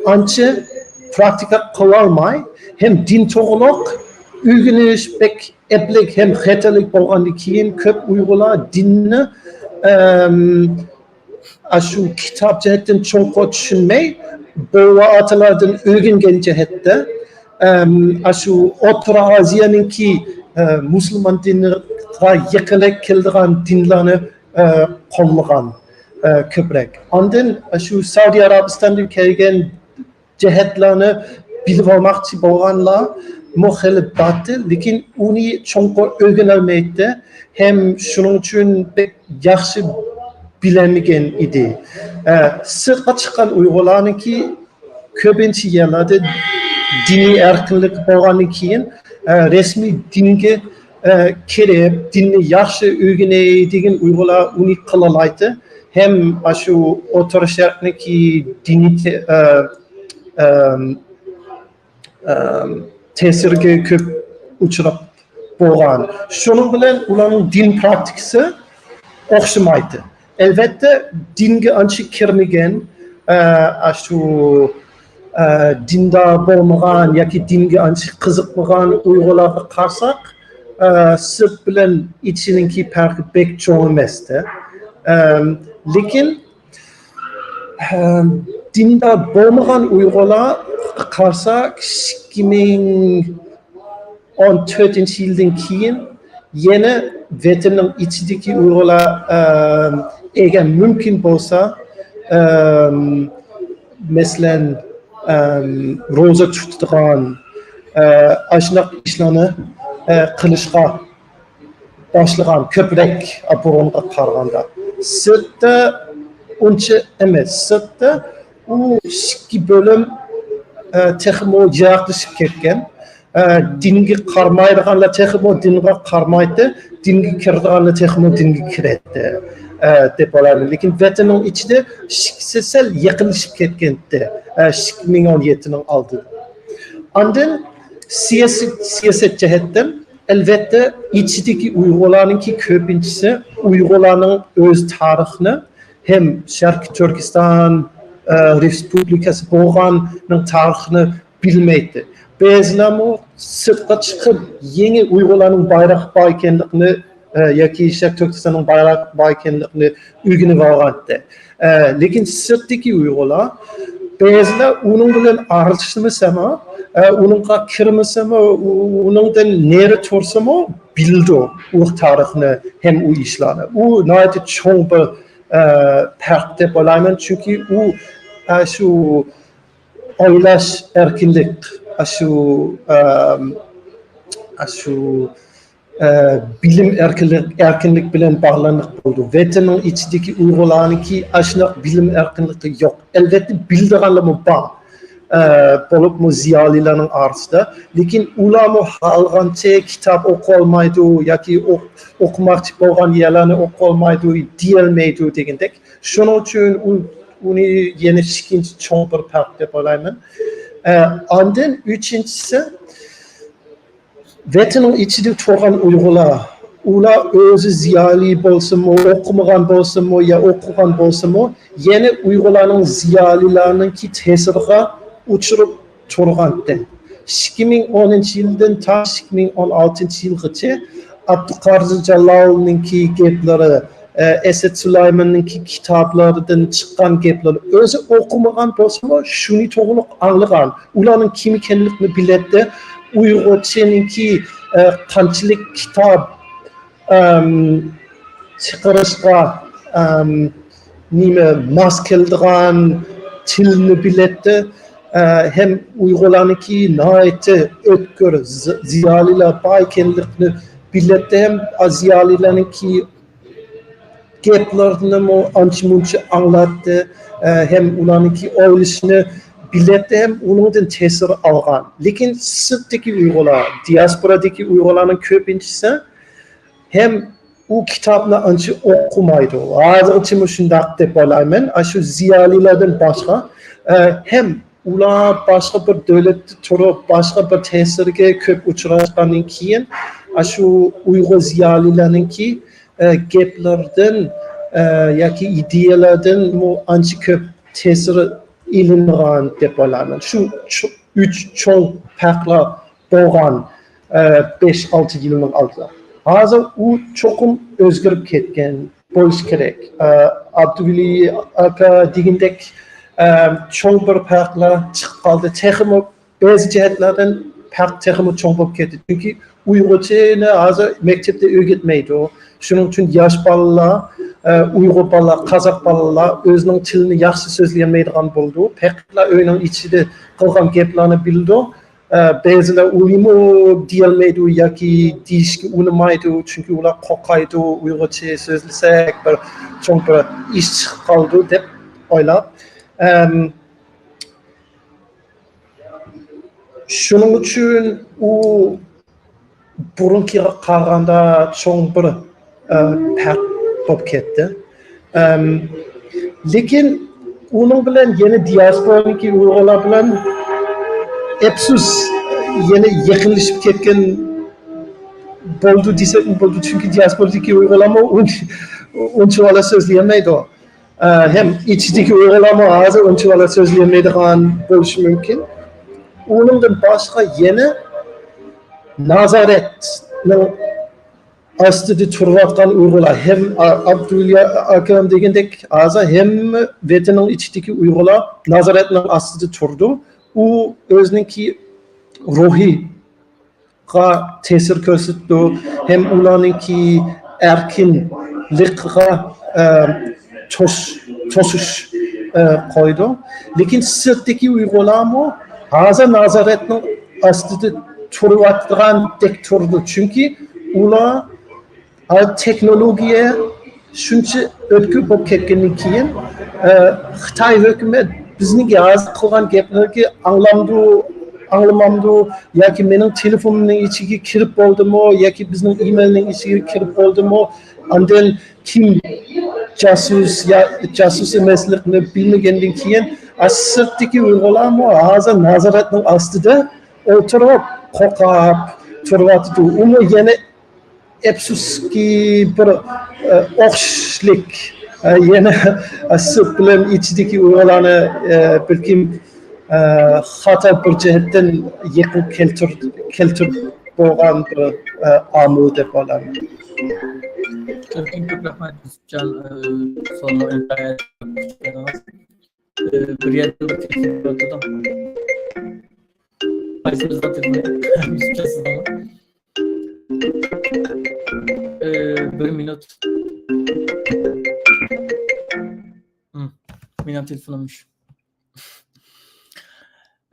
ئانچە پراكتىكا قىلالماي، ھەم دىن توغرۇلۇق ئۆگىنىش بەك ئەپلىك ھەم خەتەرلىك بولغاندىن كېيىن، كۆپ ئۇيغۇرلار دىننى، ئەم، ئاشۇ كىتاب جەھەتتىن چوڭقۇر چۈشەنمەي، بوۋا-ئاتىلاردىن ئۆگەنگەن جەھەتتە، ئەم، ئاشۇ ئوتتۇرا ئازىيانىڭكى، ئە، مۇسۇلمان دىنىغا يېقىنراق كېلىدىغان دىنلارنى، ئە، قوللىغان، ئە، كۆپرەك. ئاندىن ئاشۇ سەئۇدى ئەرەبىستاندىن كەلگەن جەھەتلەرنى بىلىۋالماقچى بولغانلارمۇ خېلى بارتى، لېكىن ئۇنى چوڭقۇر ئۆگىنەلمەيتتى ھەم شۇنىڭ ئۈچۈن بەك ياخشى بىلەلمىگەن ئىدى. ئە، سىرتقا چىققان ئۇيغۇرلارنىڭكى كۆپىنچە يەرلەردە دىنىي ئەركىنلىك بولغاندىن كېيىن، ئە، رەسمىي دىنگە، ئە، كىرىپ، دىننى ياخشى ئۆگىنەي دېگەن ئۇيغۇرلار ئۇنى قىلالايتتى. ھەم ئاشۇ ئوتتۇرا شەرقنىڭكى دىنىي تە-، ئە، ئەم، ئەم، تەسىرگە كۆپ ئۇچراپ بولغان. شۇنىڭ بىلەن ئۇلارنىڭ دىن پراكتىكىسى ئوخشىمايتتى. ئەلۋەتتە، دىنگە ئانچە كىرمىگەن، ئە، ئاشۇ، ئە، دىندار بولمىغان ياكى دىنگە ئانچە قىزىقمىغان ئۇيغۇرلارغا قارىساق، ئە، سىرت بىلەن ئىچىنىڭكى پەرقى بەك چوڭ ئەمەستى. ئەم، لېكىن ھەم دىندار بولمىغان ئۇيغۇرلارغا قارىساق، ئىككى مىڭ ئون تۆتىنچى يىلدىن كېيىن يەنە ۋەتەننىڭ ئىچىدىكى ئۇيغۇرلار، ئەم، ئەگەر مۇمكىن بولسا، ئەم، مەسىلەن، ئەم، روزا تۇتىدىغان، ئە، ئاشۇنداق ئىشلارنى، ئە، قىلىشقا باشلىغان كۆپرەك بۇرۇنغا قارىغاندا. سىرتتا ئۇنچە ئەمەس. سىرتتا ئۇ ئىككى بۆلۈم، ئە، تېخىمۇ يىراقلىشىپ كەتكەن. ئە، دىنگە قارىمايدىغانلار تېخىمۇ دىنغا قارىمايتتى، دىنگە كىرىدىغانلار تېخىمۇ دىنگە كىرەتتى، ئە، دەپ ئويلايمەن. لېكىن ۋەتەننىڭ ئىچىدە ئىككىسى سەل يېقىنلىشىپ كەتكەنتى، ئە، ئىككى مىڭ ئون يەتتىنىڭ ئالدىدا. ئاندىن سىياسىي، سىياسەت جەھەتتىن ئەلۋەتتە، ئىچىدىكى ئۇيغۇرلارنىڭكى كۆپىنچىسى ئۇيغۇرلارنىڭ ئۆز تارىخىنى ھەم شەرقىي تۈركىستان، ئە، رېسپۇبلىكاسى بولغاننىڭ تارىخىنى بىلمەيتتى. بەزىلەرمۇ سىرتقا چىقىپ، يېڭى ئۇيغۇرلارنىڭ بايراق بار ئىكەنلىكىنى، ئە، ياكى شەرقىي تۈركىستاننىڭ بايراق بار ئىكەنلىكىنى ئۆگىنىۋالغانتى. ئە، لېكىن سىرتتىكى ئۇيغۇرلار، بەزىلەر ئۇنىڭ بىلەن ئارىلاشمىسىمۇ، ئە، ئۇنىڭغا كىرمىسىمۇ، ئۇ-، ئۇنىڭدىن نېرى تۇرسىمۇ، بىلىدۇ ئۇ تارىخنى ھەم ئۇ ئىشلارنى. ئۇ ناھايىتى چوڭ بىر، ئە، پەرق دەپ ئويلايمەن، چۈنكى ئۇ، ئە، شۇ ئويلاش ئەركىنلىك، ئە، شۇ، ئە، ئە، شۇ ئە، بىلىم ئەركىنلىك، ئەركىنلىك بىلەن باغلىنىپ بولىدۇ. ۋەتەننىڭ ئىچىدىكى ئۇيغۇرلارنىڭكى ئاشۇنداق بىلىم ئەركىنلىكى يوق. ئەلۋەتتە، بىلىدىغانلارمۇ بار. ئە، بولۇپمۇ زىيالىيلارنىڭ ئارىسىدا. لېكىن ئۇلارمۇ خالىغانچە كىتاب ئوقۇۋالمايدۇ ياكى ئوق-، ئوقۇماقچى بولغان يەرلەرنى ئوقۇۋالمايدۇ، دېيەلمەيدۇ دېگەندەك. شۇنىڭ ئۈچۈن ئۇ، ئۇنى يەنە ئىككىنچى چوڭ بىر پەرق دەپ ئويلايمەن. ئە، ئاندىن ئۈچىنچىسى، ۋەتەننىڭ ئىچىدە تۇرغان ئۇيغۇرلار، ئۇلار ئۆزى زىيالىي بولسىمۇ، ئوقۇمىغان بولسىمۇ يا ئوقۇغان بولسىمۇ، يەنە ئۇيغۇرلارنىڭ زىيالىيلارنىڭكى تەسىرىگە ئۇچراپ تۇرغانتى. ئىككى مىڭ ئونىنچى يىلدىن تا ئىككى مىڭ ئون ئالتىنچى يىلغىچە ئابدۇقادىر جالالنىڭكى گەپلىرى، ئە، ئەسەت سۇلايماننىڭكى كىتابلىرىدىن چىققان گەپلەر، ئۆزى ئوقۇمىغان بولسىمۇ، شۇنى توغرىلىق ئاڭلىغان. ئۇلارنىڭ كىم ئىكەنلىكىنى بىلەتتى. ئۇيغۇرچىنىڭكى، ئە، قانچىلىك كىتاب، ئەم، چىقىرىشقا، ئەم، نېمە، ماس كېلىدىغان تىلنى بىلەتتى. ئە، ھەم ئۇيغۇرلارنىڭكى ناھايىتى ئۆتكۈر زى-، زىيالىيلار بار ئىكەنلىكىنى بىلەتتى. ھەم زىيالىيلارنىڭكى گەپلىرىنىمۇ ئانچە-مۇنچە ئاڭلاتتى. ئە، ھەم ئۇلارنىڭكى ئويلىشىنى بىلەتتى، ھەم ئۇنىڭدىن تەسىر ئالغان. لېكىن سىرتتىكى ئۇيغۇرلار، دىياسپورادىكى ئۇيغۇرلارنىڭ كۆپىنچىسى ھەم ئۇ كىتابنى ئانچە ئوقۇمايدۇ. ھازىرغىچىمۇ شۇنداق دەپ ئويلايمەن. ئاشۇ زىيالىيلاردىن باشقا، ئە، ھەم ئۇلار باشقا بىر دۆلەتتە تۇرۇپ، باشقا بىر تەسىرگە كۆپ ئۇچراشقاندىن كېيىن، ئاشۇ ئۇيغۇر زىيالىيلارنىڭكى، ئە، گەپلىرىدىن، ئە، ياكى ئىدىيەلەردىنمۇ ئانچە كۆپ تەسىر ئېلىنغان دەپ ئويلايمەن. شۇ چو-، ئۈچ چوڭ پەرقلەر بولغان، ئە، بەش-ئالتە يىلنىڭ ئالدىدا. ھازىر ئۇ چوقۇم ئۆزگىرىپ كەتكەن بولۇشى كېرەك. ئە، ئابدۇۋەلى ئاكا دېگەندەك، ئە، چوڭ بىر پەرقلەر چىقىپ قالدى. تېخىمۇ بەزى جەھەتلەردىن پەرق تېخىمۇ چوڭ بولۇپ كەتتى. چۈنكى ئۇيغۇرچىنى ھازىر مەكتەپتە ئۆگەتمەيدۇ. شۇنىڭ ئۈچۈن ياش بالىلار، ئە، ئۇيغۇر بالىلار، قازاق بالىلار ئۆزىنىڭ تىلىنى ياخشى سۆزلىيەلمەيدىغان بولىدۇ. پەقەتلا ئۆينىڭ ئىچىدە قىلغان گەپلەرنى بىلىدۇ. ئە، بەزىلەر ئۇنىمۇ دېيەلمەيدۇ ياكى دېيىشكە ئۇنىمايدۇ، چۈنكى ئۇلار قورقايدۇ، ئۇيغۇرچە سۆزلىسەك بىر چوڭ بىر ئىش چىقىپ قالىدۇ دەپ ئويلاپ. ئەم، شۇنىڭ ئۈچۈن ئۇ بۇرۇنقىغا قارىغاندا چوڭ بىر، ئە، پەرق بولۇپ كەتتى. ئەم، لېكىن ئۇنىڭ بىلەن يەنە دىياسپورانىڭكى ئۇيغۇرلار بىلەن ئەپسۇس يەنە يېقىنلىشىپ كەتكەن بولدى دېسەكمۇ بولىدۇ، چۈنكى دىياسپورادىكى ئۇيغۇرلارمۇ ئۇن-، ئۇنچىۋالا سۆزلىيەلمەيدۇ. ئە، ھەم ئىچىدىكى ئۇيغۇرلارمۇ ھازىر ئۇنچىۋالا سۆزلىيەلمەيدىغان بولۇشى مۇمكىن. ئۇنىڭدىن باشقا يەنە نازارەتنىڭ ئاستىدا تۇرۇۋاتقان ئۇيغۇرلار ھەم، ئا-، ئابدۇۋەلى ئاكام دېگەندەك، ھازىر ھەممە ۋەتەننىڭ ئىچىدىكى ئۇيغۇرلار نازارەتنىڭ ئاستىدا تۇرىدۇ. ئۇ ئۆزىنىڭكى روھىغا تەسىر كۆرسىتىدۇ، ھەم ئۇلارنىڭكى ئەركىنلىقىغا، ئە، توس-، توسۇش، ئە، قويىدۇ. لېكىن سىرتتىكى ئۇيغۇرلارمۇ ھازىر نازارەتنىڭ ئاستىدا تۇرۇۋاتىدىغاندەك تۇرىدۇ. چۈنكى ئۇلار ھازىر تېخنولوگىيە شۇنچە ئۆتكۈر بولۇپ كەتكەندىن كېيىن، ئە، خىتاي ھۆكۈمەت بىزنىڭ ھازىر قىلغان گەپلەرگە ئاڭلامدۇ، ئاڭلىمامدۇ، ياكى مېنىڭ تېلېفونۇمنىڭ ئىچىگە كىرىپ بولدىمۇ، ياكى بىزنىڭ ئىمېيلنىڭ ئىچىگە كىرىپ بولدىمۇ، ئاندىن كىم جاسۇس يا جاسۇس ئەمەسلىكىنى بىلمىگەندىن كېيىن، ئە، سىرتتىكى ئۇيغۇرلارمۇ ھازىر نازارەتنىڭ ئاستىدا ئولتۇرۇپ، قورقۇپ تۇرۇۋاتىدۇ. ئۇمۇ يەنە ئەپسۇسكى، بىر، ئە، ئوخشاشلىق، ئە، يەنە، ئە، سىرت بىلەن ئىچىدىكى ئۇيغۇرلارنى، ئە، بەلكىم، ئە، خاتا بىر جەھەتتىن يېقىن كەلتۈر-، كەلتۈرۈپ بولغان بىر، ئە، ئامىل دەپ ئويلايمەن. كۆپتىن كۆپ رەھمەت، يۈسۈپجان، ئە، سوئالنىڭ ئىنتايىن، ئە، بىر يەردىن بىر تېلېفون كېلىۋاتىدۇ. قايسىمىزنىڭ تېلېفونى؟ يۈسۈپجان سىزنىڭمۇ؟ ئى، بىر مىنۇت. ھىم، مېنىڭ تېلېفونۇم شۇ.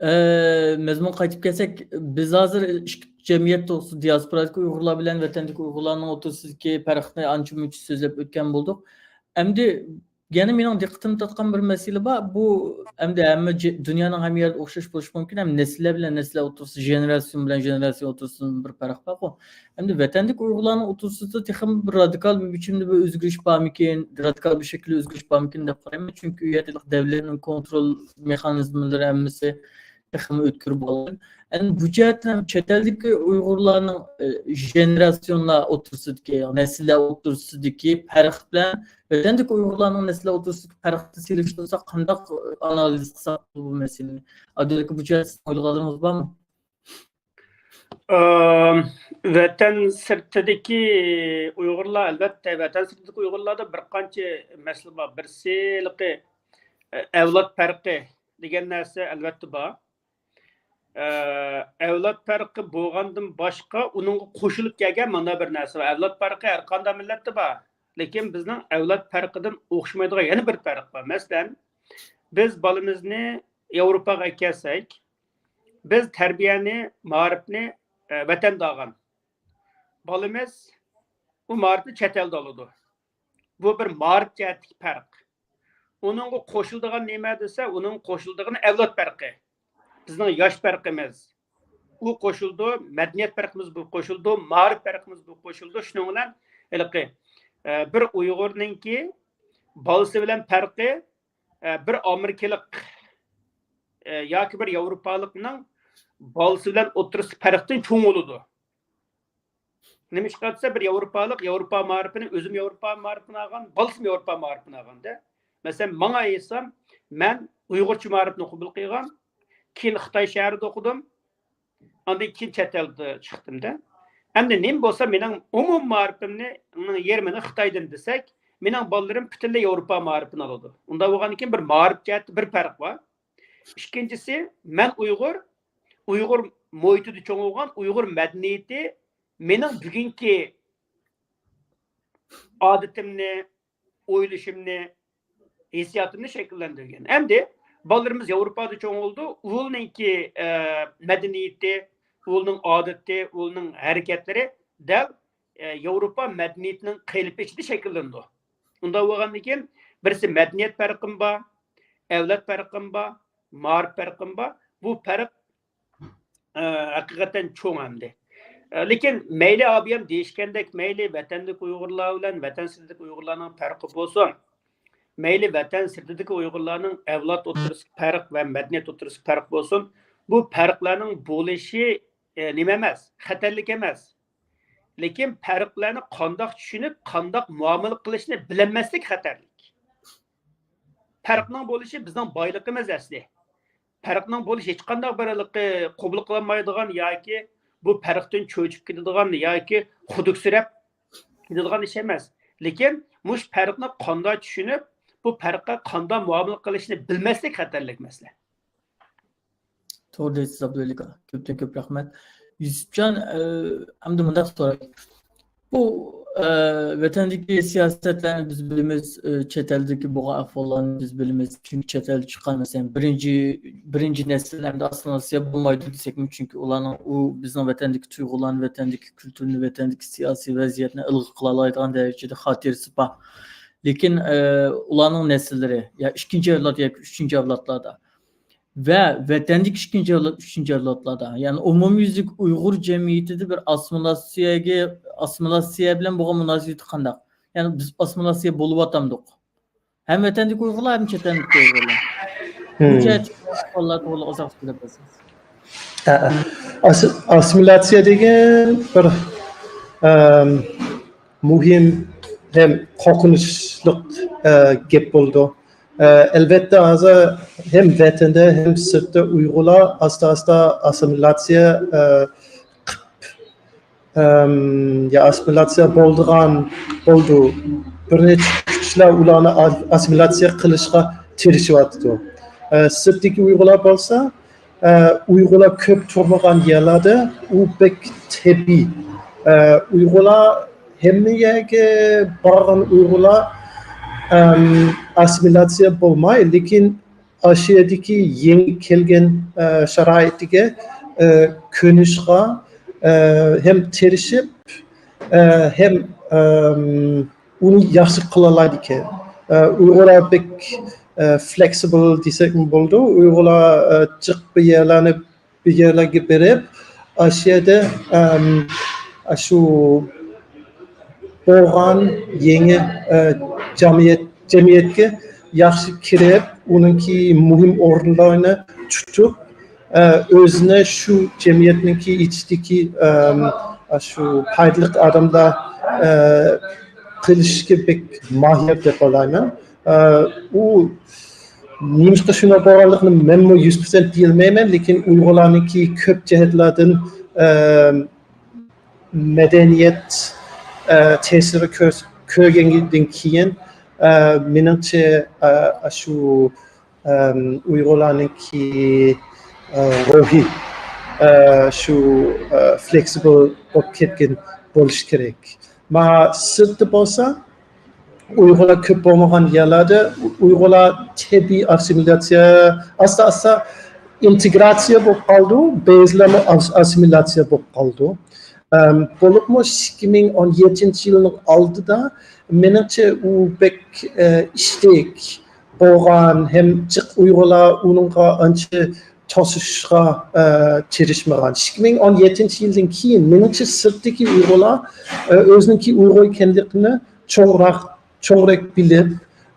ئى، مەزمۇنغا قايتىپ كەلسەك، بىز ھازىر ئىچكى جەمئىيەت توغرىسىدا، دىياسپورادىكى ئۇيغۇرلار بىلەن ۋەتەندىكى ئۇيغۇرلارنىڭ ئوتتۇرىسىدىكى پەرقنى ئانچە-مۇنچە سۆزلەپ ئۆتكەن بولدۇق. ئەمدى يەنە مېنىڭ دىققىتىمنى تارتقان بىر مەسىلە بار. بۇ ئەمدى ھەممە جە-، دۇنيانىڭ ھەممە يەردە ئوخشاش بولۇشى مۇمكىن، ھەم نەسىللەر بىلەن نەسىللەر ئوتتۇرىسىدا، ژېنېراتسىيون بىلەن ژېنېراتسىيون ئوتتۇرىسىدا بىر پەرق بارغۇ. ئەمدى ۋەتەندىكى ئۇيغۇرلارنىڭ ئوتتۇرىسىدا تېخىمۇ بىر رادىكال بىر بىچىمدە بىر ئۆزگىرىش بارمىكىن، رادىكال بىر شەكىلدە ئۆزگىرىش بارمىكىن دەپ قارايمەن. چۈنكى ئۇ يەردە دەۋلەتنىڭ كونترول مېخانىزملىرى ھەممىسى تېخىمۇ ئۆتكۈر بولغان. ئەنە بۇ جەھەتتىن ھەم چەت ئەلدىكى ئۇيغۇرلارنىڭ، ئى، ژېنېراتسىيونلار ئوتتۇرىسىدىكى، نەسىللەر ئوتتۇرىسىدىكى پەرق بىلەن ۋەتەندىكى ئۇيغۇرلارنىڭ نەسىللەر ئوتتۇرىسىدىكى پەرقنى سېلىشتۇرساق، قانداق ئانالىز قىلساق بۇ مەسىلىنى؟ ئابدۇللا ئاكا، بۇ جەھەتتە سىزنىڭ ئويلىغانلىرىڭىز بارمۇ؟ ئىم، ۋەتەن سىرتىدىكى ئۇيغۇرلار، ئەلۋەتتە، ۋەتەن سىرتىدىكى ئۇيغۇرلاردا بىر قانچە مەسىلە بار. بىرسى، ھېلىقى، ئە، ئەۋلاد پەرقى دېگەن نەرسە، ئەلۋەتتە، بار. ئە، ئەۋلاد پەرقى بولغاندىن باشقا، ئۇنىڭغا قوشۇلۇپ كەلگەن مانا بىر نەرسە بار. ئەۋلاد پەرقى ھەر قانداق مىللەتتە بار. لېكىن بىزنىڭ ئەۋلاد پەرقىدىن ئوخشىمايدىغان يەنە بىر پەرق بار. مەسىلەن، بىز بالىمىزنى ياۋروپاغا ئەكەلسەك، بىز تەربىيەنى، مائارىپنى، ئە، ۋەتەندە ئالغان. بالىمىز ئۇ مائارىپنى چەت ئەلدە ئالىدۇ. بۇ بىر مائارىپ جەھەتتىكى پەرق. ئۇنىڭغا قوشۇلىدىغان نېمە دېسە، ئۇنىڭغا قوشۇلىدىغىنى ئەۋلاد پەرقى. بىزنىڭ ياش پەرقىمىز. ئۇ قوشۇلىدۇ، مەدەنىيەت پەرقىمىز بۇ قوشۇلىدۇ، مائارىپ پەرقىمىز بۇ قوشۇلىدۇ. شۇنىڭ بىلەن ھېلىقى، ئە، بىر ئۇيغۇرنىڭكى بالىسى بىلەن پەرقى، ئە، بىر ئامېرىكىلىق، ئە، ياكى بىر ياۋروپالىقنىڭ بالىسى بىلەن ئوتتۇرىسىدىكى پەرقتىن چوڭ بولىدۇ. نېمىشقا دېسە، بىر ياۋروپالىق ياۋروپا مائارىپىنى، ئۆزۈم ياۋروپا مائارىپىنى ئالغان، بالىسىمۇ ياۋروپا مائارىپىنى ئالغاندا. مەسىلەن، ماڭا ئېيتسام، مەن ئۇيغۇرچە مائارىپنى قوبۇل قىلغان، كېيىن خىتاي شەھىرىدە ئوقۇدۇم، ئاندىن كېيىن چەت ئەلدە چىقتىمدا. ئەمدى نېمە بولسا، مېنىڭ ئومۇم مائارىپىمنى، يېرىمىنى خىتايدىن دېسەك، مېنىڭ بالىلىرىم پۈتۈنلەي ياۋروپا مائارىپىنى ئالىدۇ. ئۇنداق بولغاندىن كېيىن بىر مائارىپ جەھەتتە بىر پەرق بار. ئىككىنچىسى، مەن ئۇيغۇر، ئۇيغۇر مۇھىتىدا چوڭ بولغان، ئۇيغۇر مەدەنىيىتى مېنىڭ بۈگۈنكى ئادىتىمنى، ئويلىشىمنى، ھېسسىياتىمنى شەكىللەندۈرگەن. ئەمدى بالىلىرىمىز ياۋروپادا چوڭ بولدى، ئۇلنىڭكى، ئە، مەدەنىيىتى، ئۇلنىڭ ئادىتى، ئۇلنىڭ ھەرىكەتلىرى دەل، ئە، ياۋروپا مەدەنىيىتىنىڭ قېلىپى ئىچىدە شەكىللىنىدۇ. ئۇنداق بولغاندىن كېيىن بىرسى مەدەنىيەت پەرقىمۇ بار، ئەۋلاد پەرقىمۇ بار، مائارىپ پەرقىمۇ بار. بۇ پەرق ئە، ھەقىقەتەن چوڭ ئەمدى. ئە، لېكىن مەيلى ئابىيام دېيىشكەندەك، مەيلى ۋەتەندىكى ئۇيغۇرلار بىلەن ۋەتەن سىرتىدىكى ئۇيغۇرلارنىڭ پەرقى بولسۇن، مەيلى ۋەتەن سىرتىدىكى ئۇيغۇرلارنىڭ ئەۋلاد ئوتتۇرىسىدىكى پەرق ۋە مەدەنىيەت ئوتتۇرىسىدىكى پەرق بولسۇن، بۇ پەرقلەرنىڭ بولۇشى، ئە، نېمە ئەمەس، خەتەرلىك ئەمەس. لېكىن پەرقلەرنى قانداق چۈشىنىپ، قانداق مۇئامىلە قىلىشنى بىلەلمەسلىك خەتەرلىك. پەرقنىڭ بولۇشى بىزنىڭ بايلىقىمىز ئەسلى. پەرقنىڭ بولۇشى ھېچقانداق بىر ھېلىقى قوبۇل قىلالمايدىغان ياكى بۇ پەرقتىن چۆچۈپ كېتىدىغان ياكى خۇدۈكسىرەپ كېتىدىغان ئىش ئەمەس. لېكىن مۇشۇ پەرقنى قانداق چۈشىنىپ، بۇ پەرققە قانداق مۇئامىلە قىلىشنى بىلمەسلىك خەتەرلىك مەسىلە. توغرا دەيسىز، ئابدۇۋەلى ئاكا. كۆپتىن كۆپ رەھمەت. يۈسۈپجان، ئە، ئەمدى مۇنداق سوراي. بۇ، ئە، ۋەتەندىكى سىياسەتلەرنى بىز بىلىمىز، ئە، چەت ئەلدىكى بولغان ئەھۋاللارنى بىز بىلىمىز. چۈنكى چەت ئەلدە چىققان، مەسىلەن، بىرىنچى، بىرىنچى نەسىل ئەمدى ئاسسىمىلياتسىيە بولمايدۇ دېسەكمۇ، چۈنكى ئۇلارنىڭ ئۇ بىزنىڭ ۋەتەندىكى تۇيغۇلارنى، ۋەتەندىكى كۈلتۈرنى، ۋەتەندىكى سىياسىي ۋەزىيەتنى ئىلغا قىلالايدىغان دەرىجىدە خاتىرىسى بار. لېكىن، ئە، ئۇلارنىڭ نەسىللىرى يا ئىككىنچى ئەۋلاد ياكى ئۈچىنچى ئەۋلادلاردا ۋە ۋەتەندىكى ئىككىنچى ئەۋلاد، ئۈچىنچى ئەۋلادلاردا، يەنى ئومۇميۈزلۈك ئۇيغۇر جەمئىيىتىدە بىر ئاسسىمىلياتسىيەگە، ئاسسىمىلياتسىيە بىلەن بولغان مۇناسىۋىتى قانداق؟ يەنى بىز ئاسسىمىلياتسىيە بولۇۋاتامدۇق؟ ھەم ۋەتەندىكى ئۇيغۇرلار، ھەم چەت ئەلدىكى ئۇيغۇرلار. بۇ جەھەتتىكى ئەھۋاللار توغرىلىق ئازراق سۆزلەپ بەرسىڭىز. ھە، ھە. ئاسسىمىلياتسىيە دېگەن بىر، ئەم، مۇھىم ھەم قورقۇنچلۇق، ئە، گەپ بولىدۇ. ئە، ئەلۋەتتە، ھازىر ھەم ۋەتەندە، ھەم سىرتتا ئۇيغۇرلار ئاستا-ئاستا ئاسسىمىلياتسىيە، ئە، قىپ، ئەم، يا ئاسسىمىلياتسىيە بولىدىغان بولدى. بىر نەچچە كۈچلەر ئۇلارنى ئا-، ئاسسىمىلياتسىيە قىلىشقا تىرىشىۋاتىدۇ. ئە، سىرتتىكى ئۇيغۇرلار بولسا، ئە، ئۇيغۇرلار كۆپ تۇرمىغان يەرلەردە ئۇ بەك تەبىئىي. ئە، ئۇيغۇرلار ھەممە يەرگە بارغان ئۇيغۇرلار، ئەم، ئاسسىمىلياتسىيە بولماي، لېكىن ئاشۇ يەردىكى يېڭى كەلگەن، ئە، شارائىتىگە، ئە، كۆنۈشقا، ئە، ھەم تىرىشىپ، ئە، ھەم، ئەم، ئۇنى ياخشى قىلالايدىكەن. ئە، ئۇيغۇرلار بەك، ئە، فلېكسىبىل دېسەكمۇ بولىدۇ. ئۇيغۇرلار، ئە، جىق بىر يەرلەرنى، بىر يەرلەرگە بېرىپ، ئاشۇ يەردە، ئەم، ئاشۇ بولغان يېڭى، ئە، جەمئىيەت، جەمئىيەتكە ياخشى كىرىپ، ئۇنىڭكى مۇھىم ئورۇنلارنى تۇتۇپ، ئە، ئۆزىنى شۇ جەمئىيەتنىڭكى ئىچىدىكى، ئەم، شۇ پايدىلىق ئادەملەر، ئە، قىلىشقا بەك ماھىر دەپ ئويلايمەن. ئە، ئۇ نېمىشقا شۇنداق بولغانلىقىنى مەنمۇ يۈز پىرسەنت دېيەلمەيمەن، لېكىن ئۇيغۇرلارنىڭكى كۆپ جەھەتلەردىن، ئەم، مەدەنىيەت، ئە، تەسىرى كۆر-، كۆرگەندىن كېيىن، ئە، مېنىڭچە، ئە، شۇ، ئەم، ئۇيغۇرلارنىڭكى، ئە، روھى، ئە، شۇ، ئە، فلېكسىبىل بولۇپ كەتكەن بولۇشى كېرەك. ما سىرتتا بولسا، ئۇيغۇرلار كۆپ بولمىغان يەرلەردە ئۇيغۇرلار تەبىئىي ئاسسىمىلياتسىيە، ئاستا-ئاستا ئىنتېگراتسىيە بولۇپ قالىدۇ، بەزىلەرمۇ ئاس-، ئاسسىمىلياتسىيە بولۇپ قالىدۇ. ئەم، بولۇپمۇ ئىككى مىڭ ئون يەتتىنچى يىلنىڭ ئالدىدا، مېنىڭچە، ئۇ بەك، ئە، ئىشتەك بولغان ھەم جىق ئۇيغۇرلار ئۇنىڭغا ئانچە توسۇشقا، ئە، تىرىشمىغان. ئىككى مىڭ ئون يەتتىنچى يىلدىن كېيىن، مېنىڭچە، سىرتتىكى ئۇيغۇرلار، ئە، ئۆزىنىڭكى ئۇيغۇر ئىكەنلىكىنى چوڭراق، چوڭراق بىلىپ،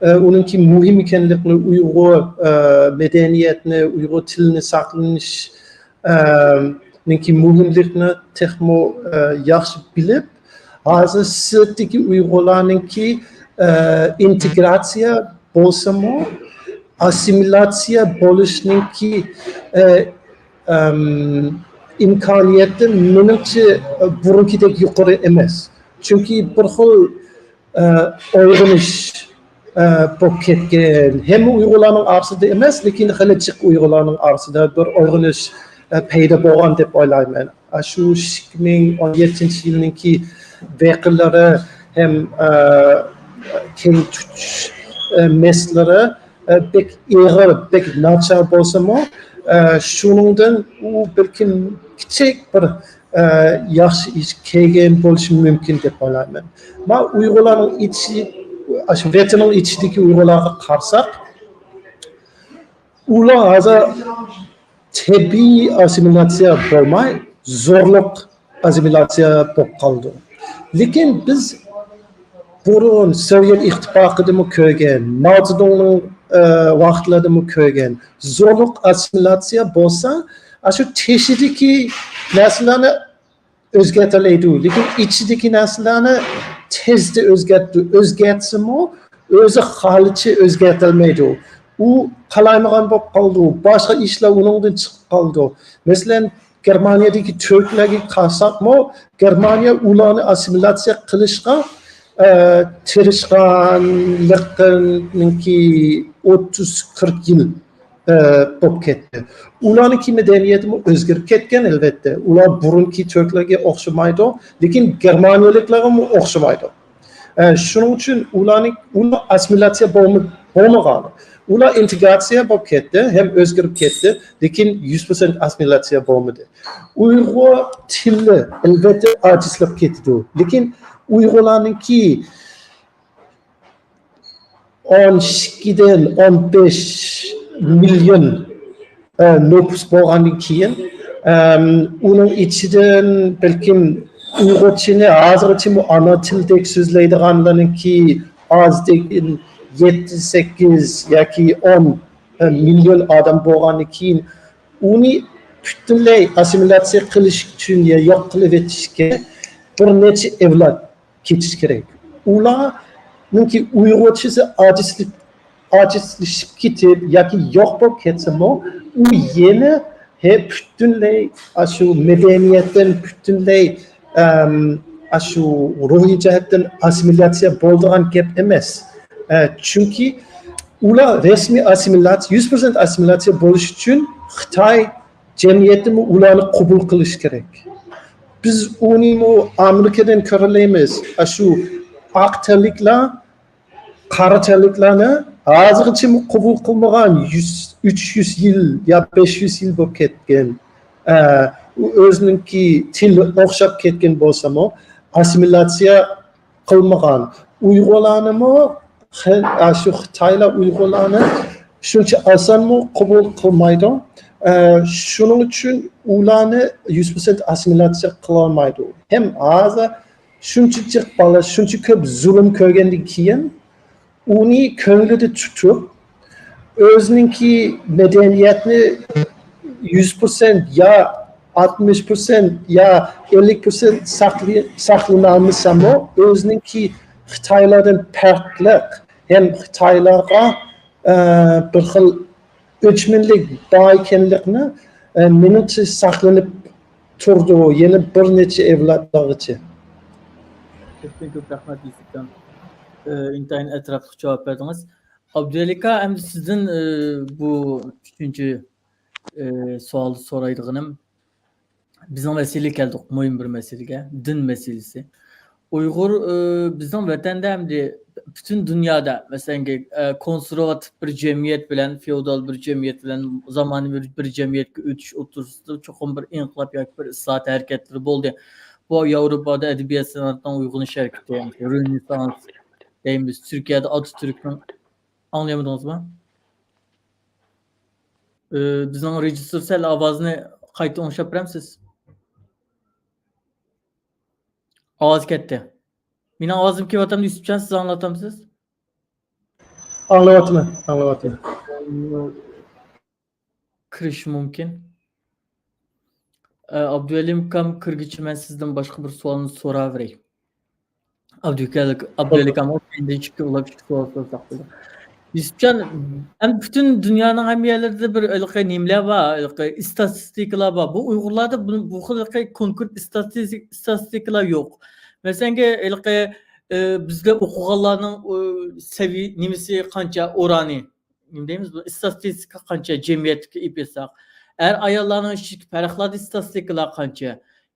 ئە، ئۇنىڭكى مۇھىم ئىكەنلىكىنى، ئۇيغۇر، ئە، مەدەنىيەتنى، ئۇيغۇر تىلىنى ساقلىنىش، ئە، نىڭكى مۇھىملىقىنى تېخىمۇ، ئە، ياخشى بىلىپ، ھازىر سىرتتىكى ئۇيغۇرلارنىڭكى، ئە، ئىنتېگراتسىيە بولسىمۇ، ئاسسىمىلياتسىيە بولۇشنىڭكى، ئە، ئەم، ئىمكانىيىتى مېنىڭچە بۇرۇنقىدەك يۇقىرى ئەمەس. چۈنكى بىر خىل، ئە، ئويغىنىش، ئە، بولۇپ كەتكەن. ھەممە ئۇيغۇرلارنىڭ ئارىسىدا ئەمەس، لېكىن خېلى جىق ئۇيغۇرلارنىڭ ئارىسىدا بىر ئويغىنىش، ئە، پەيدا بولغان دەپ ئويلايمەن. ئە، شۇ ئىككى مىڭ ئون يەتتىنچى يىلنىڭكى ۋەقەلىرى ھەم، ئە، كەينى تۇتۇش، ئە، مەسىلىلىرى، ئە، بەك ئېغىر، بەك ناچار بولسىمۇ، ئە، شۇنىڭدىن ئۇ بەلكىم كىچىك بىر، ئە، ياخشى ئىش كەلگەن بولۇشى مۇمكىن دەپ ئويلايمەن. ما ئۇيغۇرلارنىڭ ئىچى، ئاشۇ ۋەتىنىڭ ئىچىدىكى ئۇيغۇرلارغا قارىساق، ئۇلار ھازىر تەبىئىي ئاسسىمىلياتسىيە بولماي، زورلۇق ئاسسىمىلياتسىيە بولۇپ قالىدۇ. لېكىن بىز بۇرۇن سوۋېت ئىتتىپاقىدىمۇ كۆرگەن، ماۋزېدۇڭنىڭ، ئە، ۋاقىتلىرىدىمۇ كۆرگەن، زورلۇق ئاسسىمىلياتسىيە بولسا، ئاشۇ تېشىدىكى نەرسىلەرنى ئۆزگەرتەلەيدۇ، لېكىن ئىچىدىكى نەرسىلەرنى تېزدە ئۆزگەرتىدۇ. ئۆزگەرتسىمۇ، ئۆزى خالىچە ئۆزگەرتەلمەيدۇ. ئۇ قالايمىغان بولۇپ قالىدۇ، باشقا ئىشلار ئۇنىڭدىن چىقىپ قالىدۇ. مەسىلەن، گېرمانىيەدىكى تۈركلەرگە قارىساقمۇ، گېرمانىيە ئۇلارنى ئاسسىمىلياتسىيە قىلىشقا، ئە، تىرىشقانلىقىنىڭكى ئوتتۇز، قىرىق يىل، ئە، بولۇپ كەتتى. ئۇلارنىڭكى مەدەنىيىتىمۇ ئۆزگىرىپ كەتكەن، ئەلۋەتتە. ئۇلار بۇرۇنقى تۈركلەرگە ئوخشىمايدۇ، لېكىن گېرمانىيەلىكلەرگىمۇ ئوخشىمايدۇ. ئە، شۇنىڭ ئۈچۈن ئۇلارنىڭ، ئۇلار ئاسسىمىلياتسىيە بولما-، بولمىغان. ئۇلار ئىنتېگراتسىيە بولۇپ كەتتى ھەم ئۆزگىرىپ كەتتى، لېكىن يۈز پىرسەنت ئاسسىمىلياتسىيە بولمىدى. ئۇيغۇر تىلى، ئەلۋەتتە، ئاجىزلاپ كېتىدۇ، لېكىن ئۇيغۇرلارنىڭكى ئون ئىككىدىن ئون بەش مىليون، ئە، نوپۇس بولغاندىن كېيىن، ئەم، ئۇنىڭ ئىچىدىن بەلكىم ئۇيغۇرچىنى ھازىرغىچىمۇ ئانا تىلدەك سۆزلەيدىغانلارنىڭكى ئاز دېگەن يەتتە، سەككىز ياكى ئون، ئە، مىليون ئادەم بولغاندىن كېيىن، ئۇنى پۈتۈنلەي ئاسسىمىلياتسىيە قىلىش ئۈچۈن يا يوق قىلىۋېتىشكە بىر نەچچە ئەۋلاد كېتىشى كېرەك. ئۇلارنىڭكى ئۇيغۇرچىسى ئاجىزلىشىپ، ئاجىزلىشىپ كېتىپ ياكى يوق بولۇپ كەتسىمۇ، ئۇ يەنە ھە پۈتۈنلەي ئاشۇ مەدەنىيەتتىن پۈتۈنلەي، ئەم، ئاشۇ روھىي جەھەتتىن ئاسسىمىلياتسىيە بولىدىغان گەپ ئەمەس. ئە، چۈنكى ئۇلار رەسمىي ئاسسىمىلياتسىيە، يۈز پىرسەنت ئاسسىمىلياتسىيە بولۇش ئۈچۈن خىتاي جەمئىيىتىمۇ ئۇلارنى قوبۇل قىلىشى كېرەك. بىز ئۇنىمۇ ئامېرىكىدىن كۆرەلەيمىز. ئاشۇ ئاق تەنلىكلەر، قارا تەنلىكلەرنى ھازىرغىچە قوبۇل قىلمىغان يۈز، ئۈچ يۈز يىل يا بەش يۈز يىل بولۇپ كەتكەن. ئە، ئۇ ئۆزىنىڭكى تىلى ئوخشاپ كەتكەن بولسىمۇ، ئاسسىمىلياتسىيە قىلمىغان. ئۇيغۇرلارنىمۇ خى-، ئە، شۇ خىتايلار ئۇيغۇرلارنى شۇنچە ئاسانمۇ قوبۇل قىلمايدۇ. ئە، شۇنىڭ ئۈچۈن ئۇلارنى يۈز پىرسەنت ئاسسىمىلياتسىيە قىلالمايدۇ. ھەم ھازىر شۇنچە جىق بالا، شۇنچە كۆپ زۇلۇم كۆرگەندىن كېيىن، ئۇنى كۆڭلىدە تۇتۇپ، ئۆزىنىڭكى مەدەنىيەتنى يۈز پىرسەنت يا ئاتمىش پىرسەنت يا ئەللىك پىرسەنت ساقلىنالمىسىمۇ، ئۆزىنىڭكى خىتايلاردىن پەرقلىق ھەم خىتايلارغا، ئە، بىر خىل ئۆچمەنلىك بار ئىكەنلىكىنى، ئە، مېنىڭچە ساقلىنىپ تۇرىدۇ، يەنە بىر نەچچە ئەۋلادلارغىچە. كۆپتىن كۆپ رەھمەت، يۈسۈپجان. ئى، ئىنتايىن ئەتراپلىق جاۋاب بەردىڭىز. ئابدۇۋەلىكا، ئەمدى سىزدىن، ئى، بۇ ئۈچىنچى، ئى، سوئالنى سورايدىغىنىم، بىزنىڭ مەسىلىگە كەلدۇق، مۇھىم بىر مەسىلىگە، دىن مەسىلىسى. ئۇيغۇر، ئى، بىزنىڭ ۋەتەندە ئەمدى پۈتۈن دۇنيادا، مەسىلەن، ئى، كونسېرۋاتىپ بىر جەمئىيەت بىلەن، فېئودال بىر جەمئىيەت بىلەن زامانىۋى بىر، بىر جەمئىيەتكە ئۆتۈش ئوتتۇرىسىدا چوقۇم بىر ئىنقىلاب ياكى بىر ئىسلاھات ھەرىكەتلىرى بولدى. بۇ ياۋروپادا ئەدەبىيات سەنئەتنىڭ ئويغىنىش ھەرىكىتى، رېنېسسانس دەيمىز. تۈركىيەدە ئاتاتۈركنىڭ، ئاڭلىيالمىدىڭىزمۇ؟ ئى، بىزنىڭ رېژىسسور سەل ئاۋازنى قايتا ئوڭشاپ بېرەمسىز؟ ئاۋاز كەتتى. مېنىڭ ئاۋازىم كېلىۋاتامدۇ، يۈسۈپجان، سىز ئاڭلاۋاتامسىز؟ ئاڭلاۋاتىمەن، ئاڭلاۋاتىمەن. كىرىشى مۇمكىن. ئە، ئابدۇۋەلىم ئاكام كىرگۈچە مەن سىزدىن باشقا بىر سوئالنى سوراۋېرەي. ئابدۇۋەلىم ئابدۇۋەلىم ئاكام كەينىدىن چىقتى، ئۇلار ئىككى سوئال سورىساق بولىدۇ. يۈسۈپجان، ئەمدى پۈتۈن دۇنيانىڭ ھەممە يەرلىرىدە بىر ھېلىقى نېمىلەر بار، ھېلىقى ئىستاتىستىكىلار بار. بۇ ئۇيغۇرلاردا بۇ، بۇ خىل ھېلىقى كونكرېت ئىستاتىستىك-، ئىستاتىستىكىلار يوق. مەسىلەنكى، ھېلىقى، ئى، بىزدە ئوقۇغانلارنىڭ، ئۇ، سەۋىي-، نېمىسى قانچە، ئورانى، نېمە دەيمىز، بۇ ئىستاتىستىكا قانچە جەمئىيەتكە ئېلىپ ئېيتساق، ئەر-ئاياللارنىڭ ئىچىدىكى پەرقلەردە ئىستاتىستىكىلار قانچە؟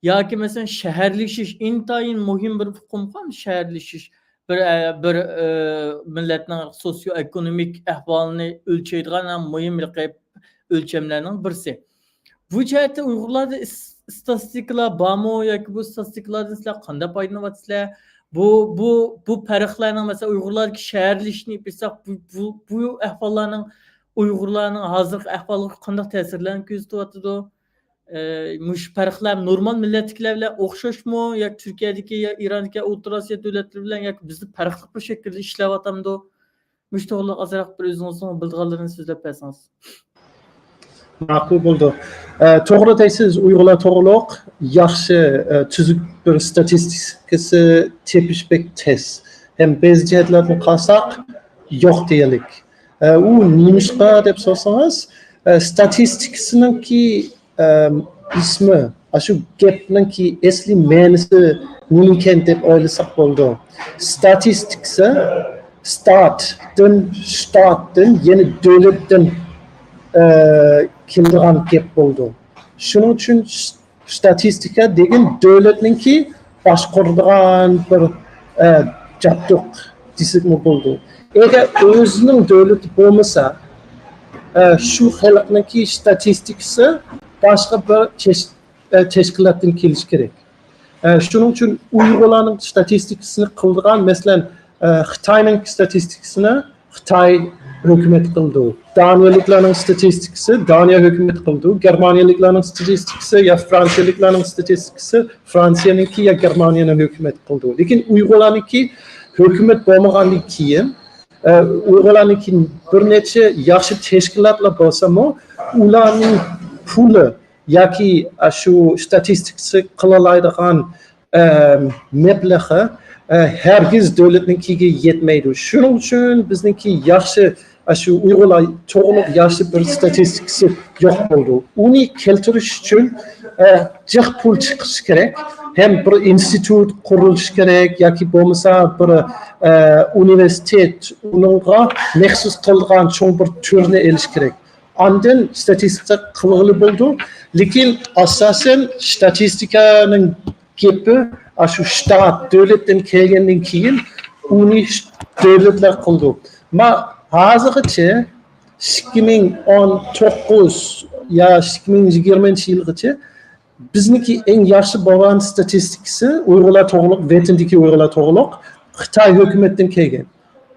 ياكى مەسىلەن، شەھەرلىشىش، ئىنتايىن مۇھىم بىر ئۇقۇمغا شەھەرلىشىش. بىر، ئە، بىر، ئە، مىللەتنىڭ سوسيو-ئېكونومىك ئەھۋالىنى ئۆلچەيدىغان ھەم مۇھىم بىر ئۆلچەملەرنىڭ بىرسى. بۇ جەھەتتە ئۇيغۇرلاردا ئىس-، ئىستاتىستىكىلار بارمۇ ياكى بۇ ئىستاتىستىكىلاردىن سىلەر قانداق پايدىلىنىۋاتىسىلەر؟ بۇ، بۇ، بۇ پەرقلەرنىڭ، مەسىلەن، ئۇيغۇرلاردىكى شەھەرلىشىشنى ئېلىپ ئېيتساق، بۇ، بۇ، بۇ ئەھۋاللارنىڭ ئۇيغۇرلارنىڭ ھازىرقى ئەھۋالىغا قانداق تەسىرلەرنى كۆرسىتىۋاتىدۇ؟ ئى، مۇشۇ پەرقلەر نورمال مىللەتتىكىلەر بىلەن ئوخشاشمۇ ياكى تۈركىيەدىكى يا ئىراندىكى ئوتتۇرا ئاسىيا دۆلەتلىرى بىلەن ياكى بىزدە پەرقلىق بىر شەكىلدە ئىشلەۋاتامدۇ؟ مۇشۇ توغرىلىق ئازراق بىر ئۆزىڭىزنىڭ بىلىدىغانلىرىنى سۆزلەپ بەرسىڭىز. ماقۇل بولدى. ئە، توغرا دەيسىز، ئۇيغۇرلار توغرۇلۇق ياخشى، ئە، تۈزۈك بىر ستاتىستىكىسى تېپىش بەك تەس. ھەم بەزى جەھەتلەردىن قارىساق، يوق دېيەرلىك. ئە، ئۇ نېمىشقا دەپ سورىسىڭىز، ئە، ستاتىستىكىسىنىڭكى، ئەم، ئىسمى، ئاشۇ گەپنىڭكى ئەسلى مەنىسى نېمىكەن دەپ ئويلىساق بولىدۇ. ستاتىستىكىسى ستاتتىن، شتاتتىن، يەنى دۆلەتتىن، ئە، كېلىدىغان گەپ بولىدۇ. شۇنىڭ ئۈچۈن ستاتىستىكا دېگەن دۆلەتنىڭكى باشقۇرىدىغان بىر، ئە، جابدۇق دېسەكمۇ بولىدۇ. ئەگەر ئۆزىنىڭ دۆلىتى بولمىسا، ئە، شۇ خەلقنىڭكى ستاتىستىكىسى باشقا بىر تەش-، ئە، تەشكىلاتتىن كېلىشى كېرەك. ئە، شۇنىڭ ئۈچۈن ئۇيغۇرلارنىڭ ستاتىستىكىسىنى قىلىدىغان، مەسىلەن، ئە، خىتاينىڭ ستاتىستىكىسىنى خىتاي ھۆكۈمەت قىلىدۇ. دانىيەلىكلەرنىڭ ستاتىستىكىسى دانىيە ھۆكۈمەت قىلىدۇ. گېرمانىيەلىكلەرنىڭ ستاتىستىكىسى يا فرانسىيەلىكلەرنىڭ ستاتىستىكىسى فرانسىيەنىڭكى يا گېرمانىيەنىڭ ھۆكۈمەت قىلىدۇ. لېكىن ئۇيغۇرلارنىڭكى ھۆكۈمەت بولمىغاندىن كېيىن، ئە، ئۇيغۇرلارنىڭكى بىر نەچچە ياخشى تەشكىلاتلار بولسىمۇ، ئۇلارنىڭ پۇلى ياكى، ئە، شۇ ستاتىستىكىسى قىلالايدىغان، ئە، مەبلىغى، ئە، ھەرگىز دۆلەتنىڭكىگە يەتمەيدۇ. شۇنىڭ ئۈچۈن بىزنىڭكى ياخشى، ئە، شۇ ئۇيغۇرلار توغرۇلۇق ياخشى بىر ستاتىستىكىسى يوق بولىدۇ. ئۇنى كەلتۈرۈش ئۈچۈن، ئە، جىق پۇل چىقىرىش كېرەك. ھەم بىر ئىنستىتۇت قۇرۇلۇشى كېرەك ياكى بولمىسا بىر، ئە، ئۇنىۋېرسىتېت ئۇنىڭغا مەخسۇس قىلىدىغان چوڭ بىر تۈرنى ئېلىش كېرەك. ئاندىن ستاتىستىكا قىلغىلى بولىدۇ. لېكىن ئاساسەن ستاتىستىكانىڭ گېپى ئاشۇ شتات دۆلەتتىن كەلگەندىن كېيىن ئۇنى دۆلەتلەر قىلىدۇ. ما ھازىرغىچە ئىككى مىڭ ئون توققۇز يا ئىككى مىڭ يىگىرمىنچى يىلغىچە بىزنىڭكى ئەڭ ياخشى بولغان ستاتىستىكىسى ئۇيغۇرلار توغرۇلۇق، ۋەتەندىكى ئۇيغۇرلار توغرۇلۇق خىتاي ھۆكۈمەتتىن كەلگەن.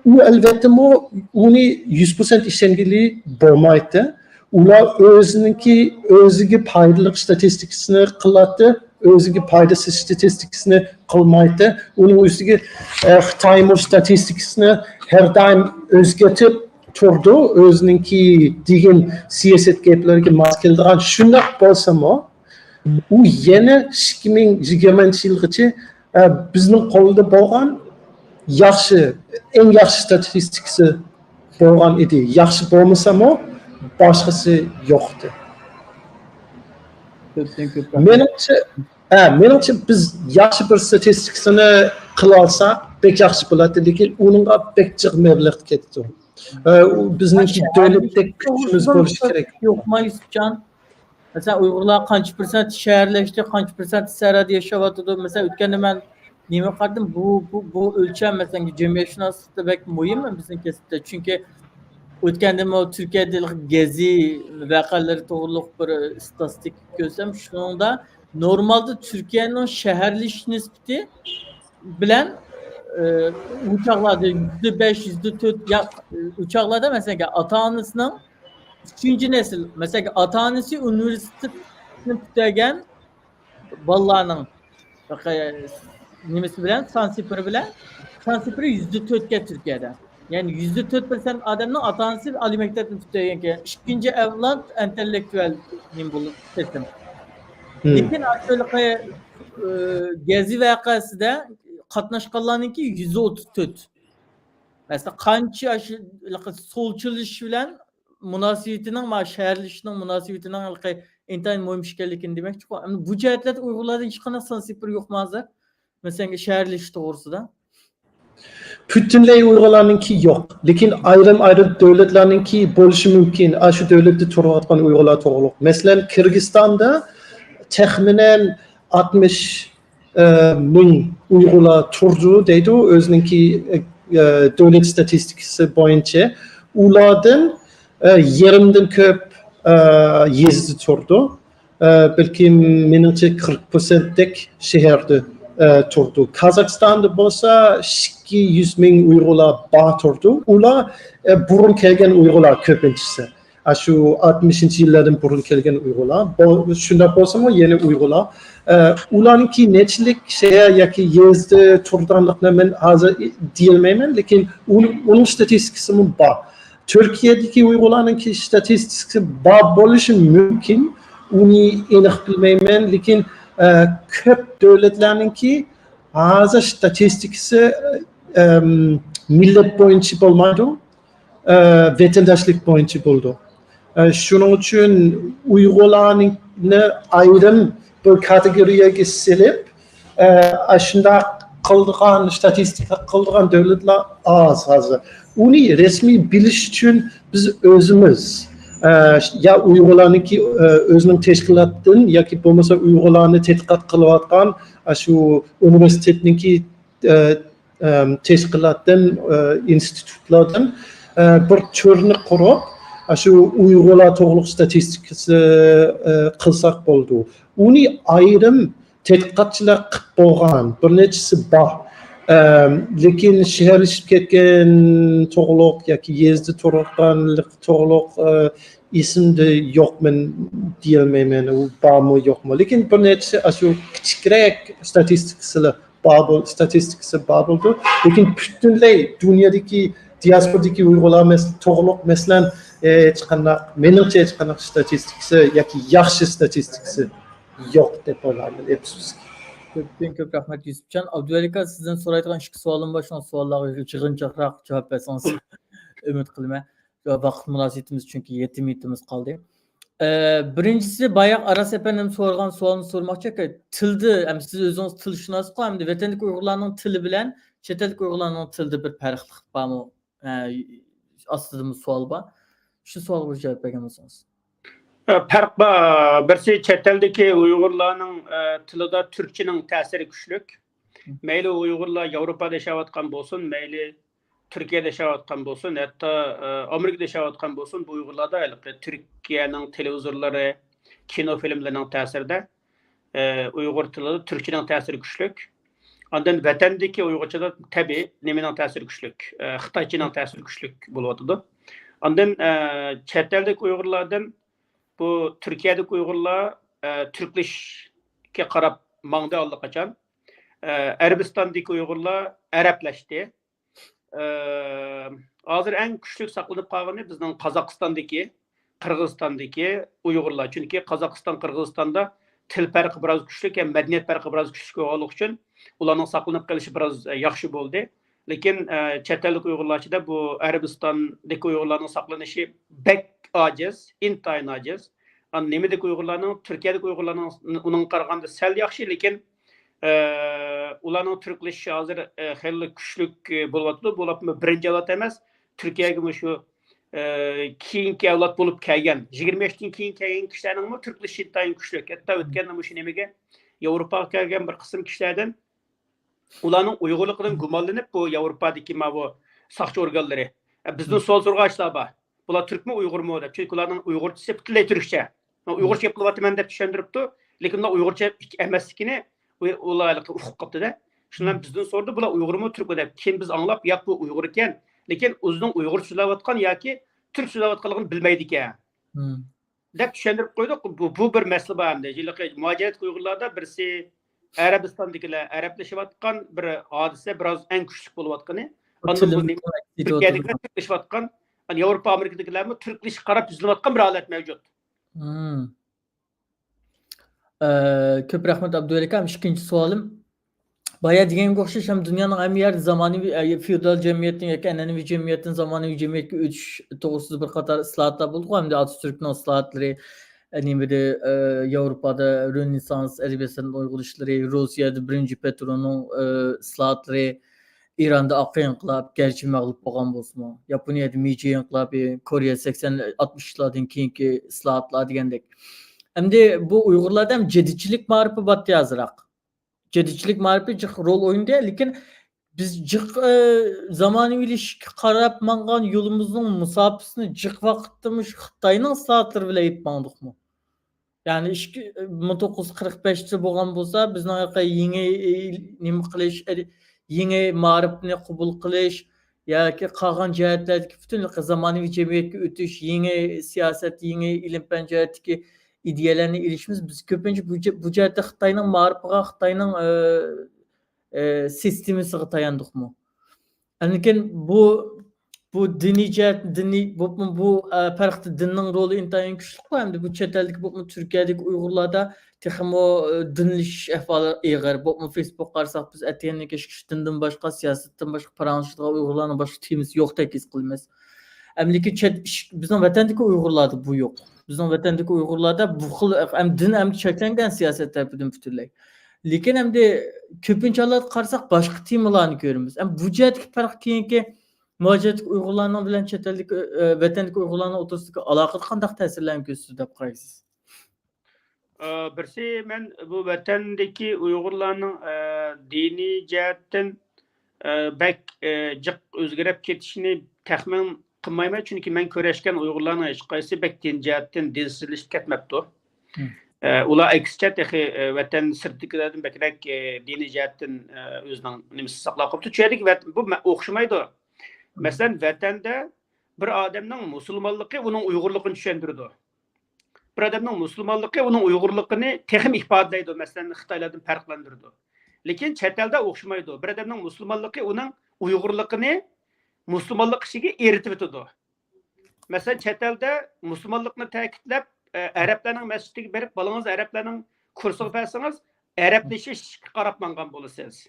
ئۇ ئەلۋەتتىمۇ ئۇنى يۈز پىرسەنت ئىشەنگىلى بولمايتتى. ئۇلار ئۆزىنىڭكى ئۆزىگە پايدىلىق ستاتىستىكىسىنى قىلاتتى، ئۆزىگە پايدىسىز ستاتىستىكىسىنى قىلمايتتى. ئۇنىڭ ئۈستىگە، ئە، خىتايمۇ ستاتىستىكىسىنى ھەر دائىم ئۆزگەرتىپ، تۇرىدۇ، ئۆزىنىڭكى دېگەن سىياسەت گەپلىرىگە ماس كېلىدىغان. شۇنداق بولسىمۇ، ئۇ يەنە ئىككى مىڭ يىگىرمىنچى يىلغىچە، ئە، بىزنىڭ قولدا بولغان ياخشى، ئەڭ ياخشى ستاتىستىكىسى بولغان ئىدى. ياخشى بولمىسىمۇ، باشقىسى يوق ئىدى. كۆپتىن كۆپ رەھمەت. مېنىڭچە، ھە، مېنىڭچە بىز ياخشى بىر ستاتىستىكىسىنى قىلالىساق بەك ياخشى بولاتتى، لېكىن ئۇنىڭغا بەك جىق مەبلەغ كېتىدۇ. ئە، ئۇ بىزنىڭكى دۆلەتتەك كۈچىمىز بولۇشى كېرەك. يوقما، يۈسۈپجان؟ مەسىلەن، ئۇيغۇرلار قانچە پىرسەنت شەھەرلەشتى، قانچە پىرسەنت سەھرادا ياشاۋاتىدۇ؟ مەسىلەن، ئۆتكەندە مەن نېمە قارىدىم، بۇ، بۇ، بۇ ئۆلچەم، مەسىلەن، جەمئىيەتشۇناسلىقتا بەك مۇھىم بىزنىڭ كەسىپتە. چۈنكى ئۆتكەندىمۇ تۈركىيەدە گېزى ۋەقەلىرى توغرۇلۇق بىر ئىستاتىستىكا كۆرسەم، شۇنىڭدا نورمالدا تۈركىيەنىڭ شەھەرلىشىش نىسبىتى بىلەن، ئى، ئۇ چاغلاردا يۈزدە بەش، يۈزدە تۆت، يا، ئۇ چاغلاردا، مەسىلەن، ئاتا-ئانىسىنىڭ ئۈچىنچى نەسىل، مەسىلەن، ئاتا-ئانىسى ئۇنىۋېرسىتېتنى پۈتتۈرگەن بالىلارنىڭ، نېمىسى بىلەن، سان سىپىرى بىلەن، سان سىپىرى يۈزدە تۆتكە تۈركىيەدە. يەنى يۈزدە تۆت پىرسەنت ئادەمنىڭ ئاتا-ئانىسى ئالىي مەكتەپنى پۈتتۈرگەن، ئىككىنچى ئەۋلاد ئىنتېللېكتۇئال نېمە بولۇپ كەتتىم. لېكىن ئاشۇ ھېلىقى، ئى، گەزى ۋەقەسىدە قاتناشقانلارنىڭكى يۈزدە ئوتتۇز تۆت. مەسىلەن، قانچە ئاشۇ ھېلىقى سولچىلىشىش بىلەن مۇناسىۋىتىنىڭ، ما، شەھەرلىشىشنىڭ مۇناسىۋىتىنىڭ ھېلىقى ئىنتايىن مۇھىم ئىكەنلىكىنى دېمەكچىكۇ. ئەمدى بۇ جەھەتلەردە ئۇيغۇرلاردا ھېچقانداق سان سىپىر يوقمۇ ھازىر؟ مەسىلەن، شەھەرلىشىش توغرىسىدا؟ پۈتۈنلەي ئۇيغۇرلارنىڭكى يوق. لېكىن ئايرىم-ئايرىم دۆلەتلەرنىڭكى بولۇشى مۇمكىن. ئاشۇ دۆلەتتە تۇرۇۋاتقان ئۇيغۇرلار توغرۇلۇق. مەسىلەن، قىرغىزىستاندا تەخمىنەن ئاتمىش، ئە، مىڭ ئۇيغۇرلار تۇرىدۇ دەيدۇ، ئۆزىنىڭكى، ئە، دۆلەت ستاتىستىكىسى بويىچە. ئۇلاردىن، ئە، يېرىمدىن كۆپ، ئە، يېزىدا تۇرىدۇ. ئە، بەلكىم مېنىڭچە قىرىق پىرسەنتتەك شەھەردە، ئە، تۇرىدۇ. قازاقىستاندا بولسا ئىككى يۈز مىڭ ئۇيغۇرلار بار تۇرىدۇ. ئۇلار، ئە، بۇرۇن كەلگەن ئۇيغۇرلار كۆپىنچىسى. ئاشۇ ئاتمىشىنچى يىللاردىن بۇرۇن كەلگەن ئۇيغۇرلار. بۇ، شۇنداق بولسىمۇ يەنە ئۇيغۇرلار. ئە، ئۇلارنىڭكى نەچچىلىك شەھەر ياكى يېزىدا تۇرىدىغانلىقىنى مەن ھازىر دېيەلمەيمەن، لېكىن ئۇنىڭ، ئۇنىڭ ستاتىستىكىسىمۇ بار. تۈركىيەدىكى ئۇيغۇرلارنىڭكى ستاتىستىكىسى بار بولۇشى مۇمكىن، ئۇنى ئېنىق بىلمەيمەن، لېكىن، ئە، كۆپ دۆلەتلەرنىڭكى ھازىر ستاتىستىكىسى، ئەم، مىللەت بويىچە بولمايدۇ، ئە، ۋەتەنداشلىق بويىچە بولىدۇ. ئە، شۇنىڭ ئۈچۈن ئۇيغۇرلارنى ئايرىم بىر كاتېگورىيەگە سېلىپ، ئە، ئاشۇنداق قىلىدىغان، ستاتىستىكا قىلىدىغان دۆلەتلەر ئاز ھازىر. ئۇنى رەسمىي بىلىش ئۈچۈن بىز ئۆزىمىز، ئە، يا ئۇيغۇرلارنىڭكى، ئە، ئۆزىنىڭ تەشكىلاتتىن ياكى بولمىسا ئۇيغۇرلارنى تەتقىقات قىلىۋاتقان، ئە، شۇ ئۇنىۋېرسىتېتنىڭكى، ئە، ئەم، تەشكىلاتتىن، ئە، ئىنستىتۇتلاردىن، ئە، بىر تۈرنى قۇرۇپ، ئە، شۇ ئۇيغۇرلار توغرۇلۇق ستاتىستىكىسى، ئە، قىلساق بولىدۇ. ئۇنى ئايرىم تەتقىقاتچىلار قىپ بولغان، بىر نەچچىسى بار. ئەم، لېكىن شەھەرلىشىپ كەتكەن توغرۇلۇق ياكى يېزىدا تۇرغانلىق توغرۇلۇق، ئە، ئېسىمدە يوق، مەن دېيەلمەيمەن، ئۇ بارمۇ يوقمۇ. لېكىن بىر نەچچىسى ئاشۇ كىچىكرەك ستاتىستىكىسىلا بار بول-، ستاتىستىكىسى بار بولىدۇ. لېكىن پۈتۈنلەي دۇنيادىكى دىياسپورادىكى ئۇيغۇرلار مەس-، توغرۇلۇق، مەسىلەن، ھېچقانداق، مېنىڭچە ھېچقانداق ستاتىستىكىسى ياكى ياخشى ستاتىستىكىسى يوق دەپ ئويلايمەن، ئەپسۇسكى. كۆپتىن كۆپ رەھمەت، يۈسۈپجان. ئابدۇۋەلى ئاكا، سىزدىن سورايدىغان ئىككى سوئالىم بار، شۇڭا سوئاللارغا يىغىنچاقراق جاۋاب بەرسىڭىز ئۈمىد قىلىمەن. ۋاقىت مۇناسىۋىتىمىز، چۈنكى يەتتە مىنۇتىمىز قالدى. ئە، بىرىنچىسى، باياق ئاراس ئەپەندىم سورىغان سوئالنى سورىماقچى ئاكا. تىلدا، ئەمدى سىز ئۆزىڭىز تىلشۇناسقۇ، ئەمدى ۋەتەندىكى ئۇيغۇرلارنىڭ تىلى بىلەن چەت ئەلدىكى ئۇيغۇرلارنىڭ تىلىدا بىر پەرقلىق بارمۇ؟ ئە، ئاستىدىمۇ سوئال بار. شۇ سوئالغا بىر جاۋاب بەرگەن بولسىڭىز. ئە، پەرق بار. بىرسى چەت ئەلدىكى ئۇيغۇرلارنىڭ، ئە، تىلىدا تۈركچىنىڭ تەسىرى كۈچلۈك. مەيلى ئۇيغۇرلار ياۋروپادا ياشاۋاتقان بولسۇن، مەيلى تۈركىيەدە ياشاۋاتقان بولسۇن، ھەتتا، ئە، ئامېرىكىدا ياشاۋاتقان بولسۇن، بۇ ئۇيغۇرلاردا ھېلىقى تۈركىيەنىڭ تېلېۋىزورلىرى، كىنو فىلىملىرىنىڭ تەسىرىدە، ئە، ئۇيغۇر تىلىدا تۈركچىنىڭ تەسىرى كۈچلۈك. ئاندىن ۋەتەندىكى ئۇيغۇرچىدا تەبىئىي نېمىنىڭ تەسىرى كۈچلۈك؟ ئە، خىتايچىنىڭ تەسىرى كۈچلۈك بولۇۋاتىدۇ. ئاندىن، ئە، چەت ئەلدىكى ئۇيغۇرلاردىن بۇ تۈركىيەدىكى ئۇيغۇرلار، ئە، تۈركلىشىشكە قاراپ ماڭدى ئاللىقاچان. ئە، ئەرەبىستاندىكى ئۇيغۇرلار ئەرەبلەشتى. ئە، ھازىر ئەڭ كۈچلۈك ساقلىنىپ قالغىنى بىزنىڭ قازاقىستاندىكى، قىرغىزىستاندىكى ئۇيغۇرلار. چۈنكى قازاقىستان، قىرغىزىستاندا تىل پەرقى بىراز كۈچلۈك ھەم مەدەنىيەت پەرقى بىراز كۈچلۈك بولغانلىقى ئۈچۈن ئۇلارنىڭ ساقلىنىپ قېلىشى بىراز، ئە، ياخشى بولدى. لېكىن، ئە، چەت ئەللىك ئۇيغۇرلار ئىچىدە بۇ ئەرەبىستاندىكى ئۇيغۇرلارنىڭ ساقلىنىشى بەك ئاجىز، ئىنتايىن ئاجىز. ئان نېمىدىكى ئۇيغۇرلارنىڭ، تۈركىيەدىكى ئۇيغۇرلارنىڭ ئۇنىڭغا قارىغاندا سەل ياخشى، لېكىن، ئە، ئۇلارنىڭ تۈركلىشىشى ھازىر، ئە، خېلى كۈچلۈك، ئە، بولۇۋاتىدۇ. بولۇپمۇ بىرىنچى ئەۋلاد ئەمەس، تۈركىيەگە مۇشۇ، ئە، كېيىنكى ئەۋلاد بولۇپ كەلگەن، يىگىرمە يەشتىن كېيىن كەلگەن كىشىلەرنىڭمۇ تۈركلىشىشى ئىنتايىن كۈچلۈك. ھەتتا ئۆتكەندە مۇشۇ نېمىگە، ياۋروپاغا كەلگەن بىر قىسىم كىشىلەردىن ئۇلارنىڭ ئۇيغۇرلۇقىدىن گۇمانلىنىپ، بۇ ياۋروپادىكى ماۋۇ ساقچى ئورگانلىرى، ئە، بىزدىن سوئال سورىغان ئىشلار بار. بۇلار تۈركمۇ، ئۇيغۇرمۇ دەپ. چۈنكى ئۇلارنىڭ ئۇيغۇرچىسى پۈتۈنلەي تۈركچە. مەن ئۇيغۇرچە گەپ قىلىۋاتىمەن دەپ چۈشەندۈرۈپتۇ. لېكىن ئۇلار ئۇيغۇرچە ئەمەسلىكىنى ئۇ-، ئۇلار ھېلىقى ئۇقۇپ قاپتۇ-دە. شۇنىڭ بىلەن بىزدىن سورىدى، بۇلار ئۇيغۇرمۇ، تۈركمۇ دەپ. كېيىن بىز ئاڭلاپ، ياق، بۇ ئۇيغۇر ئىكەن. لېكىن ئۆزىنىڭ ئۇيغۇرچە سۆزلەۋاتقان ياكى تۈركچە سۆزلەۋاتقانلىقىنى بىلمەيدىكەن. دەپ چۈشەندۈرۈپ قويدۇق. بۇ، بۇ بىر مەسىلە بار ئەمدى. ھېلىقى مۇھاجىرەتتىكى ئۇيغۇرلاردا بىرسى ئەرەبىستاندىكىلەر، ئەرەبلىشىۋاتقان بىر ھادىسە، بىراز ئەڭ كۈچلۈك بولۇۋاتقىنى. ئاندىن بۇ تۈركىيەدىكىلەر تۈركلىشىۋاتقان، ياۋروپا، ئامېرىكىدىكىلەرمۇ تۈركلىشىشكە قاراپ يۈزلىنىۋاتقان بىر ھالەت مەۋجۇت. ئە، كۆپ رەھمەت، ئابدۇۋەلى ئاكا. ئىككىنچى سوئالىم. بايا دېگەنگە ئوخشاش، ھەم دۇنيانىڭ ھەممە يېرىدە زامانىۋى، ئە، فېئودال جەمئىيەتتىن ياكى ئەنئەنىۋى جەمئىيەتتىن زامانىۋى جەمئىيەتكە ئۆتۈش توغرىسىدا بىر قاتار ئىسلاھاتلار بولدىغۇ، ھەمدە ئاتاتۈركنىڭ ئىسلاھاتلىرى، ئە، نېمىدە، ئە، ياۋروپادا رېنېسسانس ئەدەبىيات سەنئەت ئويغىنىشلىرى، روسىيەدە بىرىنچى پېترونىڭ، ئە، ئىسلاھاتلىرى، ئىراندا ئاق ئىنقىلاب، گەرچە مەغلۇپ بولغان بولسىمۇ، ياپونىيەدە مېيجى ئىنقىلابى، كورېيە سەكسەن، ئاتمىشىنچىلاردىن كېيىنكى ئىسلاھاتلار دېگەندەك. ئەمدى بۇ ئۇيغۇرلاردا ھەم جەدىدچىلىك مائارىپى باتتى ئازراق. جەدىدچىلىك مائارىپى جىق رول ئوينىدى، لېكىن بىز جىق، ئە، زامانىۋىلىشىشكە قاراپ ماڭغان يولىمىزنىڭ مۇساپىسىنى جىق ۋاقىتتا مۇشۇ خىتاينىڭ ئىسلاھاتلىرى بىلەن ئېلىپ ماڭدۇقمۇ؟ يەنى ئىككى، مىڭ توققۇز يۈز قىرىق بەشتە بولغان بولسا، بىزنىڭ ھېلىقى يېڭى، ئى، نېمە قىلىش، ئى، يېڭى مائارىپنى قوبۇل قىلىش ياكى قالغان جەھەتلەردىكى پۈتۈن زامانىۋى جەمئىيەتكە ئۆتۈش، يېڭى سىياسەت، يېڭى ئىلىم-پەن جەھەتتىكى ئىدىيەلەرنى ئېلىشىمىز، بىز كۆپىنچە بۇ جە-، بۇ جەھەتتە خىتاينىڭ مائارىپىغا، خىتاينىڭ، ئى، ئى، سىستېمىسىغا تاياندۇقمۇ؟ لېكىن بۇ، بۇ دىنىي جەھەت، دىنىي، بولۇپمۇ بۇ، ئە، پەرقتە دىننىڭ رولى ئىنتايىن كۈچلۈككۇ. ئەمدى بۇ چەت ئەلدىكى، بولۇپمۇ تۈركىيەدىكى ئۇيغۇرلاردا تېخىمۇ، ئە، دىنلىشىش ئەھۋالى ئېغىر. بولۇپمۇ فېيسبۇكقا قارىساق، بىز ئەتىگەندىن كەچكىچە دىندىن باشقا، سىياسەتتىن باشقا پاراڭلىشىدىغان ئۇيغۇرلارنىڭ باشقا تېمىسى يوقتەك ھېس قىلىمىز. ئەمدىكى چەت ئىش-، بىزنىڭ ۋەتەندىكى ئۇيغۇرلاردا بۇ يوق. بىزنىڭ ۋەتەندىكى ئۇيغۇرلاردا بۇ خىل، ئەم، دىن ئەمدى چەكلەنگەن سىياسەت تەرىپىدىن پۈتۈنلەي. لېكىن ئەمدى كۆپىنچە ھاللاردا قارىساق، باشقا تېمىلارنى كۆرىمىز. ئەم، بۇ جەھەتتىكى پەرق كېيىنكى مۇھاجىرەتتىكى ئۇيغۇرلارنىڭ بىلەن چەت ئەلدىكى، ئە، ۋەتەندىكى ئۇيغۇرلارنىڭ ئوتتۇرىسىدىكى ئالاقىدە قانداق تەسىرلەرنى كۆرسىتىدۇ دەپ قارايسىز؟ ئە، بىرسى، مەن بۇ ۋەتەندىكى ئۇيغۇرلارنىڭ، ئە، دىنىي جەھەتتىن، ئە، بەك، ئە، جىق ئۆزگىرىپ كېتىشىنى تەخمىن قىلمايمەن، چۈنكى مەن كۆرۈشكەن ئۇيغۇرلارنىڭ ھېچقايسىسى بەك دىن جەھەتتىن دىنسىزلىشىپ كەتمەپتۇ. ئە، ئۇلار ئەكسىچە تېخى، ئە، ۋەتەن سىرتىدىكىلەردىن بەكرەك، ئە، دىنىي جەھەتتىن، ئە، ئۆزىنىڭ نېمىسىنى ساقلاپ قاپتۇ. چۈنكى ۋەت-، بۇ مە-، ئوخشىمايدۇ. مەسىلەن، ۋەتەندە بىر ئادەمنىڭ مۇسۇلمانلىقى ئۇنىڭ ئۇيغۇرلۇقىنى چۈشەندۈرىدۇ. بىر ئادەمنىڭ مۇسۇلمانلىقى ئۇنىڭ ئۇيغۇرلۇقىنى تېخىمۇ ئىپادىلەيدۇ، مەسىلەن، خىتايلاردىن پەرقلەندۈرىدۇ. لېكىن چەت ئەلدە ئوخشىمايدۇ. بىر ئادەمنىڭ مۇسۇلمانلىقى ئۇنىڭ ئۇيغۇرلۇقىنى مۇسۇلمانلىق ئىچىگە ئېرىتىۋېتىدۇ. مەسىلەن، چەت ئەلدە مۇسۇلمانلىقنى تەكىتلەپ، ئە، ئەرەبلەرنىڭ مەسچىتىگە بېرىپ، بالىڭىزنى ئەرەبلەرنىڭ كۇرسىغا بەرسىڭىز، ئەرەبلىشىشكە قاراپ ماڭغان بولىسىز.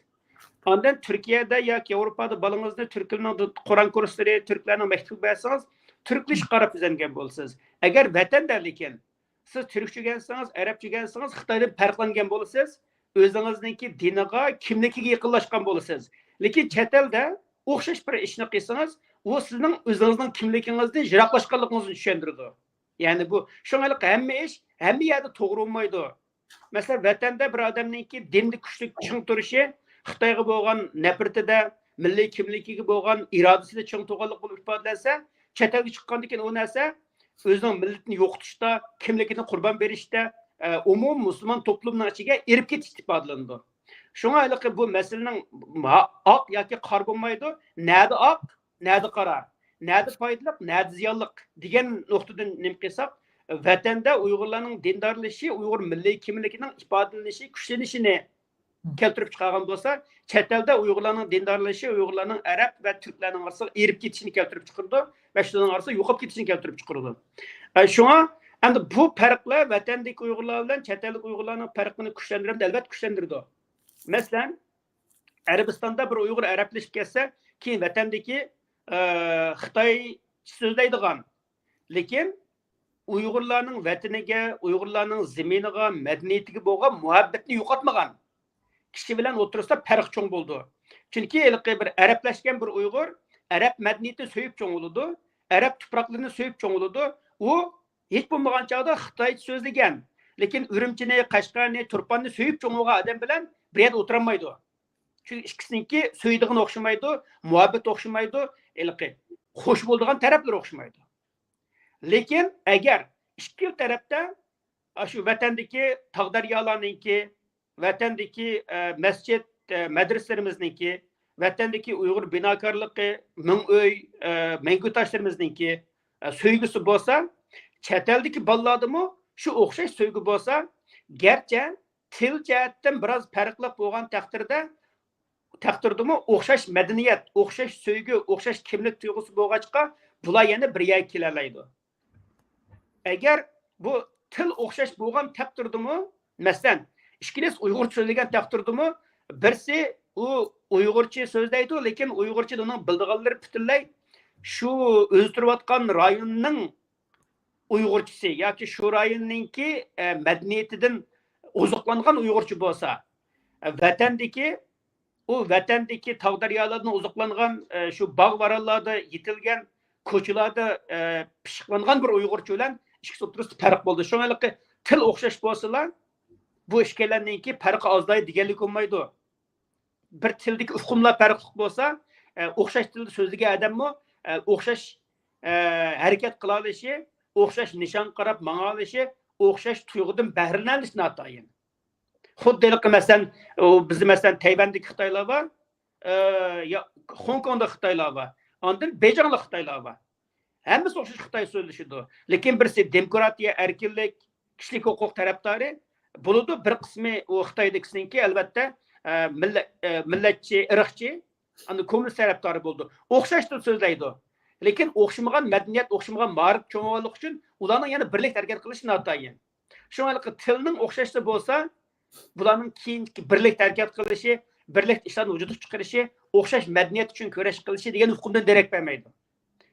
ئاندىن تۈركىيەدە ياكى ياۋروپادا بالىڭىزنى تۈركلەرنىڭ قۇرئان كۇرسلىرى، تۈركلەرنىڭ مەكتىپىگە بەرسىڭىز، تۈركلىشىشكە قاراپ ئۆگەنگەن بولىسىز. ئەگەر ۋەتەندە لېكىن سىز تۈركچە ئۆگەنسىڭىز، ئەرەبچە ئۆگەنسىڭىز، خىتايدىن پەرقلەنگەن بولىسىز. ئۆزىڭىزنىڭكى دىنىغا، كىملىكىگە يېقىنلاشقان بولىسىز. لېكىن چەت ئەلدە ئوخشاش بىر ئىشنى قىلسىڭىز، ئۇ سىزنىڭ ئۆزىڭىزنىڭ كىملىكىڭىزدىن يىراقلاشقانلىقىڭىزنى چۈشەندۈرىدۇ. يەنى بۇ، شۇڭا ھېلىقى ھەممە ئىش ھەممە يەردە توغرا بولمايدۇ. مەسىلەن، ۋەتەندە بىر ئادەمنىڭكى دىندا كۈچلۈك چىڭ تۇرۇشى، خىتايغا بولغان نەپرىتىدە، مىللىي كىملىكىگە بولغان ئىرادىسىدە چىڭ تۇرغانلىق بولۇپ ئىپادىلەنسە، چەت ئەلگە چىققاندىن كېيىن ئۇ نەرسە ئۆزىنىڭ مىللىتىنى يوقىتىشتا، كىملىكىنى قۇربان بېرىشتە، ئە، ئومۇمىي مۇسۇلمان توپلۇمىنىڭ ئىچىگە ئېرىپ كېتىشتە ئىپادىلىنىدۇ. شۇڭا ھېلىقى بۇ مەسىلىنىڭ ھا-، ئاق ياكى قارا بولمايدۇ، نەدە ئاق، نەدە قارا، نەدە پايدىلىق، نەدە زىيانلىق دېگەن نۇقتىدىن نېمە قىلساق، ۋەتەندە ئۇيغۇرلارنىڭ دىندارلىشىشى، ئۇيغۇر مىللىي كىملىكىنىڭ ئىپادىلىنىشى، كۈچلىنىشىنى، كەلتۈرۈپ چىقارغان بولسا، چەت ئەلدە ئۇيغۇرلارنىڭ دىندارلىشىشى ئۇيغۇرلارنىڭ ئەرەب ۋە تۈركلەرنىڭ ئارىسىغا ئېرىپ كېتىشىنى كەلتۈرۈپ چىقىرىدۇ ۋە شۇلارنىڭ ئارىسىدا يوقاپ كېتىشىنى كەلتۈرۈپ چىقىرىدۇ. ئە، شۇڭا ئەمدى بۇ پەرقلەر ۋەتەندىكى ئۇيغۇرلار بىلەن چەت ئەلدىكى ئۇيغۇرلارنىڭ پەرقىنى كۈچلەندۈرەمدۇ؟ ئەلۋەتتە كۈچلەندۈرىدۇ. مەسىلەن، ئەرەبىستاندا بىر ئۇيغۇر ئەرەبلىشىپ كەتسە، كېيىن ۋەتەندىكى، ئە، خىتايچە سۆزلەيدىغان، لېكىن ئۇيغۇرلارنىڭ ۋەتىنىگە، ئۇيغۇرلارنىڭ زېمىنىغا، مەدەنىيىتىگە بولغان مۇھەببەتنى يوقاتمىغان كىشى بىلەن ئوتتۇرىسىدا پەرق چوڭ بولىدۇ. چۈنكى ھېلىقى بىر ئەرەبلەشكەن بىر ئۇيغۇر ئەرەب مەدەنىيىتىنى سۆيۈپ چوڭ بولىدۇ، ئەرەب تۇپراقلىرىنى سۆيۈپ چوڭ بولىدۇ. ئۇ ھېچ بولمىغان چاغدا خىتايچە سۆزلىگەن، لېكىن ئۈرۈمچىنى، قەشقەرنى، تۇرپاننى سۆيۈپ چوڭ بولغان ئادەم بىلەن بىر يەردە ئولتۇرالمايدۇ. چۈنكى ئىككىسىنىڭكى سۆيىدىغىنى ئوخشىمايدۇ، مۇھەببىتى ئوخشىمايدۇ، ھېلىقى خوش بولىدىغان تەرەپلىرى ئوخشىمايدۇ. لېكىن ئەگەر ئىككىلا تەرەپتە ئاشۇ ۋەتەندىكى تاغ دەريالارنىڭكى، ۋەتەندىكى، ئە، مەسچىت، ئە، مەدرىسىلىرىمىزنىڭكى، ۋەتەندىكى ئۇيغۇر بىناكارلىقى، مىڭ ئۆي، ئە، مەڭگۈ تاشلىرىمىزنىڭكى، ئە، سۆيگۈسى بولسا، چەت ئەلدىكى بالىلاردىمۇ شۇ ئوخشاش سۆيگۈ بولسا، گەرچە تىل جەھەتتىن بىراز پەرقلىق بولغان تەقدىردە، تەقدىردىمۇ ئوخشاش مەدەنىيەت، ئوخشاش سۆيگۈ، ئوخشاش كىملىك تۇيغۇسى بولغاچقا، بۇلار يەنە بىر يەرگە كېلەلەيدۇ. ئەگەر بۇ تىل ئوخشاش بولغان تەقدىردىمۇ، مەسىلەن، ئىككىلىسى ئۇيغۇرچە سۆزلىگەن تەقدىردىمۇ، بىرسى ئۇ ئۇيغۇرچە سۆزلەيدۇ، لېكىن ئۇيغۇرچىدا ئۇنىڭ بىلىدىغانلىرى پۈتۈنلەي شۇ ئۆزى تۇرۇۋاتقان رايوننىڭ ئۇيغۇرچىسى ياكى شۇ رايوننىڭكى، ئە، مەدەنىيىتىدىن ئوزۇقلانغان ئۇيغۇرچە بولسا، ئە، ۋەتەندىكى، ئۇ ۋەتەندىكى تاغ دەريالاردىن ئوزۇقلانغان، ئە، شۇ باغ-ۋارانلاردا يېتىلگەن، كوچىلاردا، ئە، پىششىقلانغان بىر ئۇيغۇرچە بىلەن ئىككىسى ئوتتۇرىسىدا پەرق بولىدۇ. شۇڭا ھېلىقى تىل ئوخشاش بولسىلا، بۇ ئىككىلەننىڭكى پەرقى ئازلايدۇ دېگەنلىك بولمايدۇ. بىر تىلدىكى ئۇقۇملار پەرقلىق بولسا، ئە، ئوخشاش تىلدا سۆزلىگەن ئادەممۇ، ئە، ئوخشاش، ئە، ھەرىكەت قىلالىشى، ئوخشاش نىشانغا قاراپ ماڭالىشى، ئوخشاش تۇيغۇدىن بەھرىلىنەلىشى ناتايىن. خۇددى ھېلىقى مەسىلەن، ئۇ بىزدە مەسىلەن تەيۋەندىكى خىتايلار بار، ئە، يا خوڭكوڭدا خىتايلار بار. ئاندىن بېيجىڭلىق خىتايلار بار. ھەممىسى ئوخشاش خىتاي سۆزلىشىدۇ. لېكىن بىرسى دېموكراتىيە، ئەركىنلىك، كىشىلىك ھوقۇق تەرەپدارى بولىدۇ. بىر قىسمى ئۇ خىتايدىكىسىنىڭكى، ئەلۋەتتە، ئە، مىللە-، ئە، مىللەتچى، ئىرقچى، ئاندىن كوممۇنىست تەرەپدارى بولىدۇ. ئوخشاش تىل سۆزلەيدۇ. لېكىن ئوخشىمىغان مەدەنىيەت، ئوخشىمىغان مائارىپ چوڭ بولغانلىقى ئۈچۈن ئۇلارنىڭ يەنە بىرلىكتە ھەرىكەت قىلىشى ناتايىن. شۇڭا ھېلىقى تىلنىڭ ئوخشاشلىقى بولسا، بۇلارنىڭ كېيىنكى بىرلىكتە ھەرىكەت قىلىشى، بىرلىكتە ئىشلارنى ۋۇجۇدقا چىقىرىشى، ئوخشاش مەدەنىيەت ئۈچۈن كۈرەش قىلىشى دېگەن ئۇقۇمدىن دېرەك بەرمەيدۇ.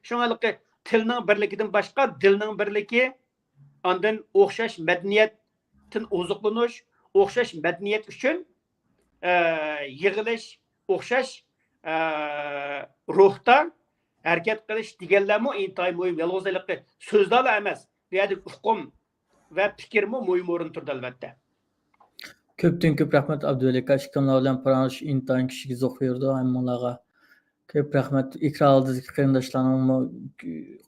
شۇڭا ھېلىقى تىلنىڭ بىرلىكىدىن باشقا، دىلنىڭ بىرلىكى، ئاندىن ئوخشاش مەدەنىيەتتىن ئوزۇقلىنىش، ئوخشاش مەدەنىيەت ئۈچۈن، ئە، يىغىلىش، ئوخشاش، ئە، روھتا ھەرىكەت قىلىش دېگەنلەرمۇ ئىنتايىن مۇھىم. يالغۇز ھېلىقى سۆزلەرلا ئەمەس، بۇ يەردىكى ئۇقۇم ۋە پىكىرمۇ مۇھىم ئورۇندا تۇرىدۇ، ئەلۋەتتە. كۆپتىن كۆپ رەھمەت، ئابدۇۋەلى ئاكا. ئىككىڭلار بىلەن پاراڭلىشىش ئىنتايىن كىشىگە زوق يورىدۇ. ھەممىڭلارغا كۆپ رەھمەت. ئېكران ئالدىدىكى قېرىنداشلارنىڭمۇ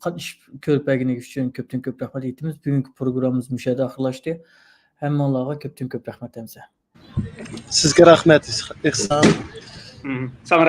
قاتنىشىپ كۆرۈپ بەرگىنىگى ئۈچۈن كۆپتىن كۆپ رەھمەت ئېيتىمىز. بۈگۈنكى پروگراممىمىز مۇشۇ يەردە ئاخىرلاشتى. ھەممىڭلارغا كۆپتىن كۆپ رەھمەت ھەمزە. سىزگە رەھمەت، ئېھسان. مم. ساڭا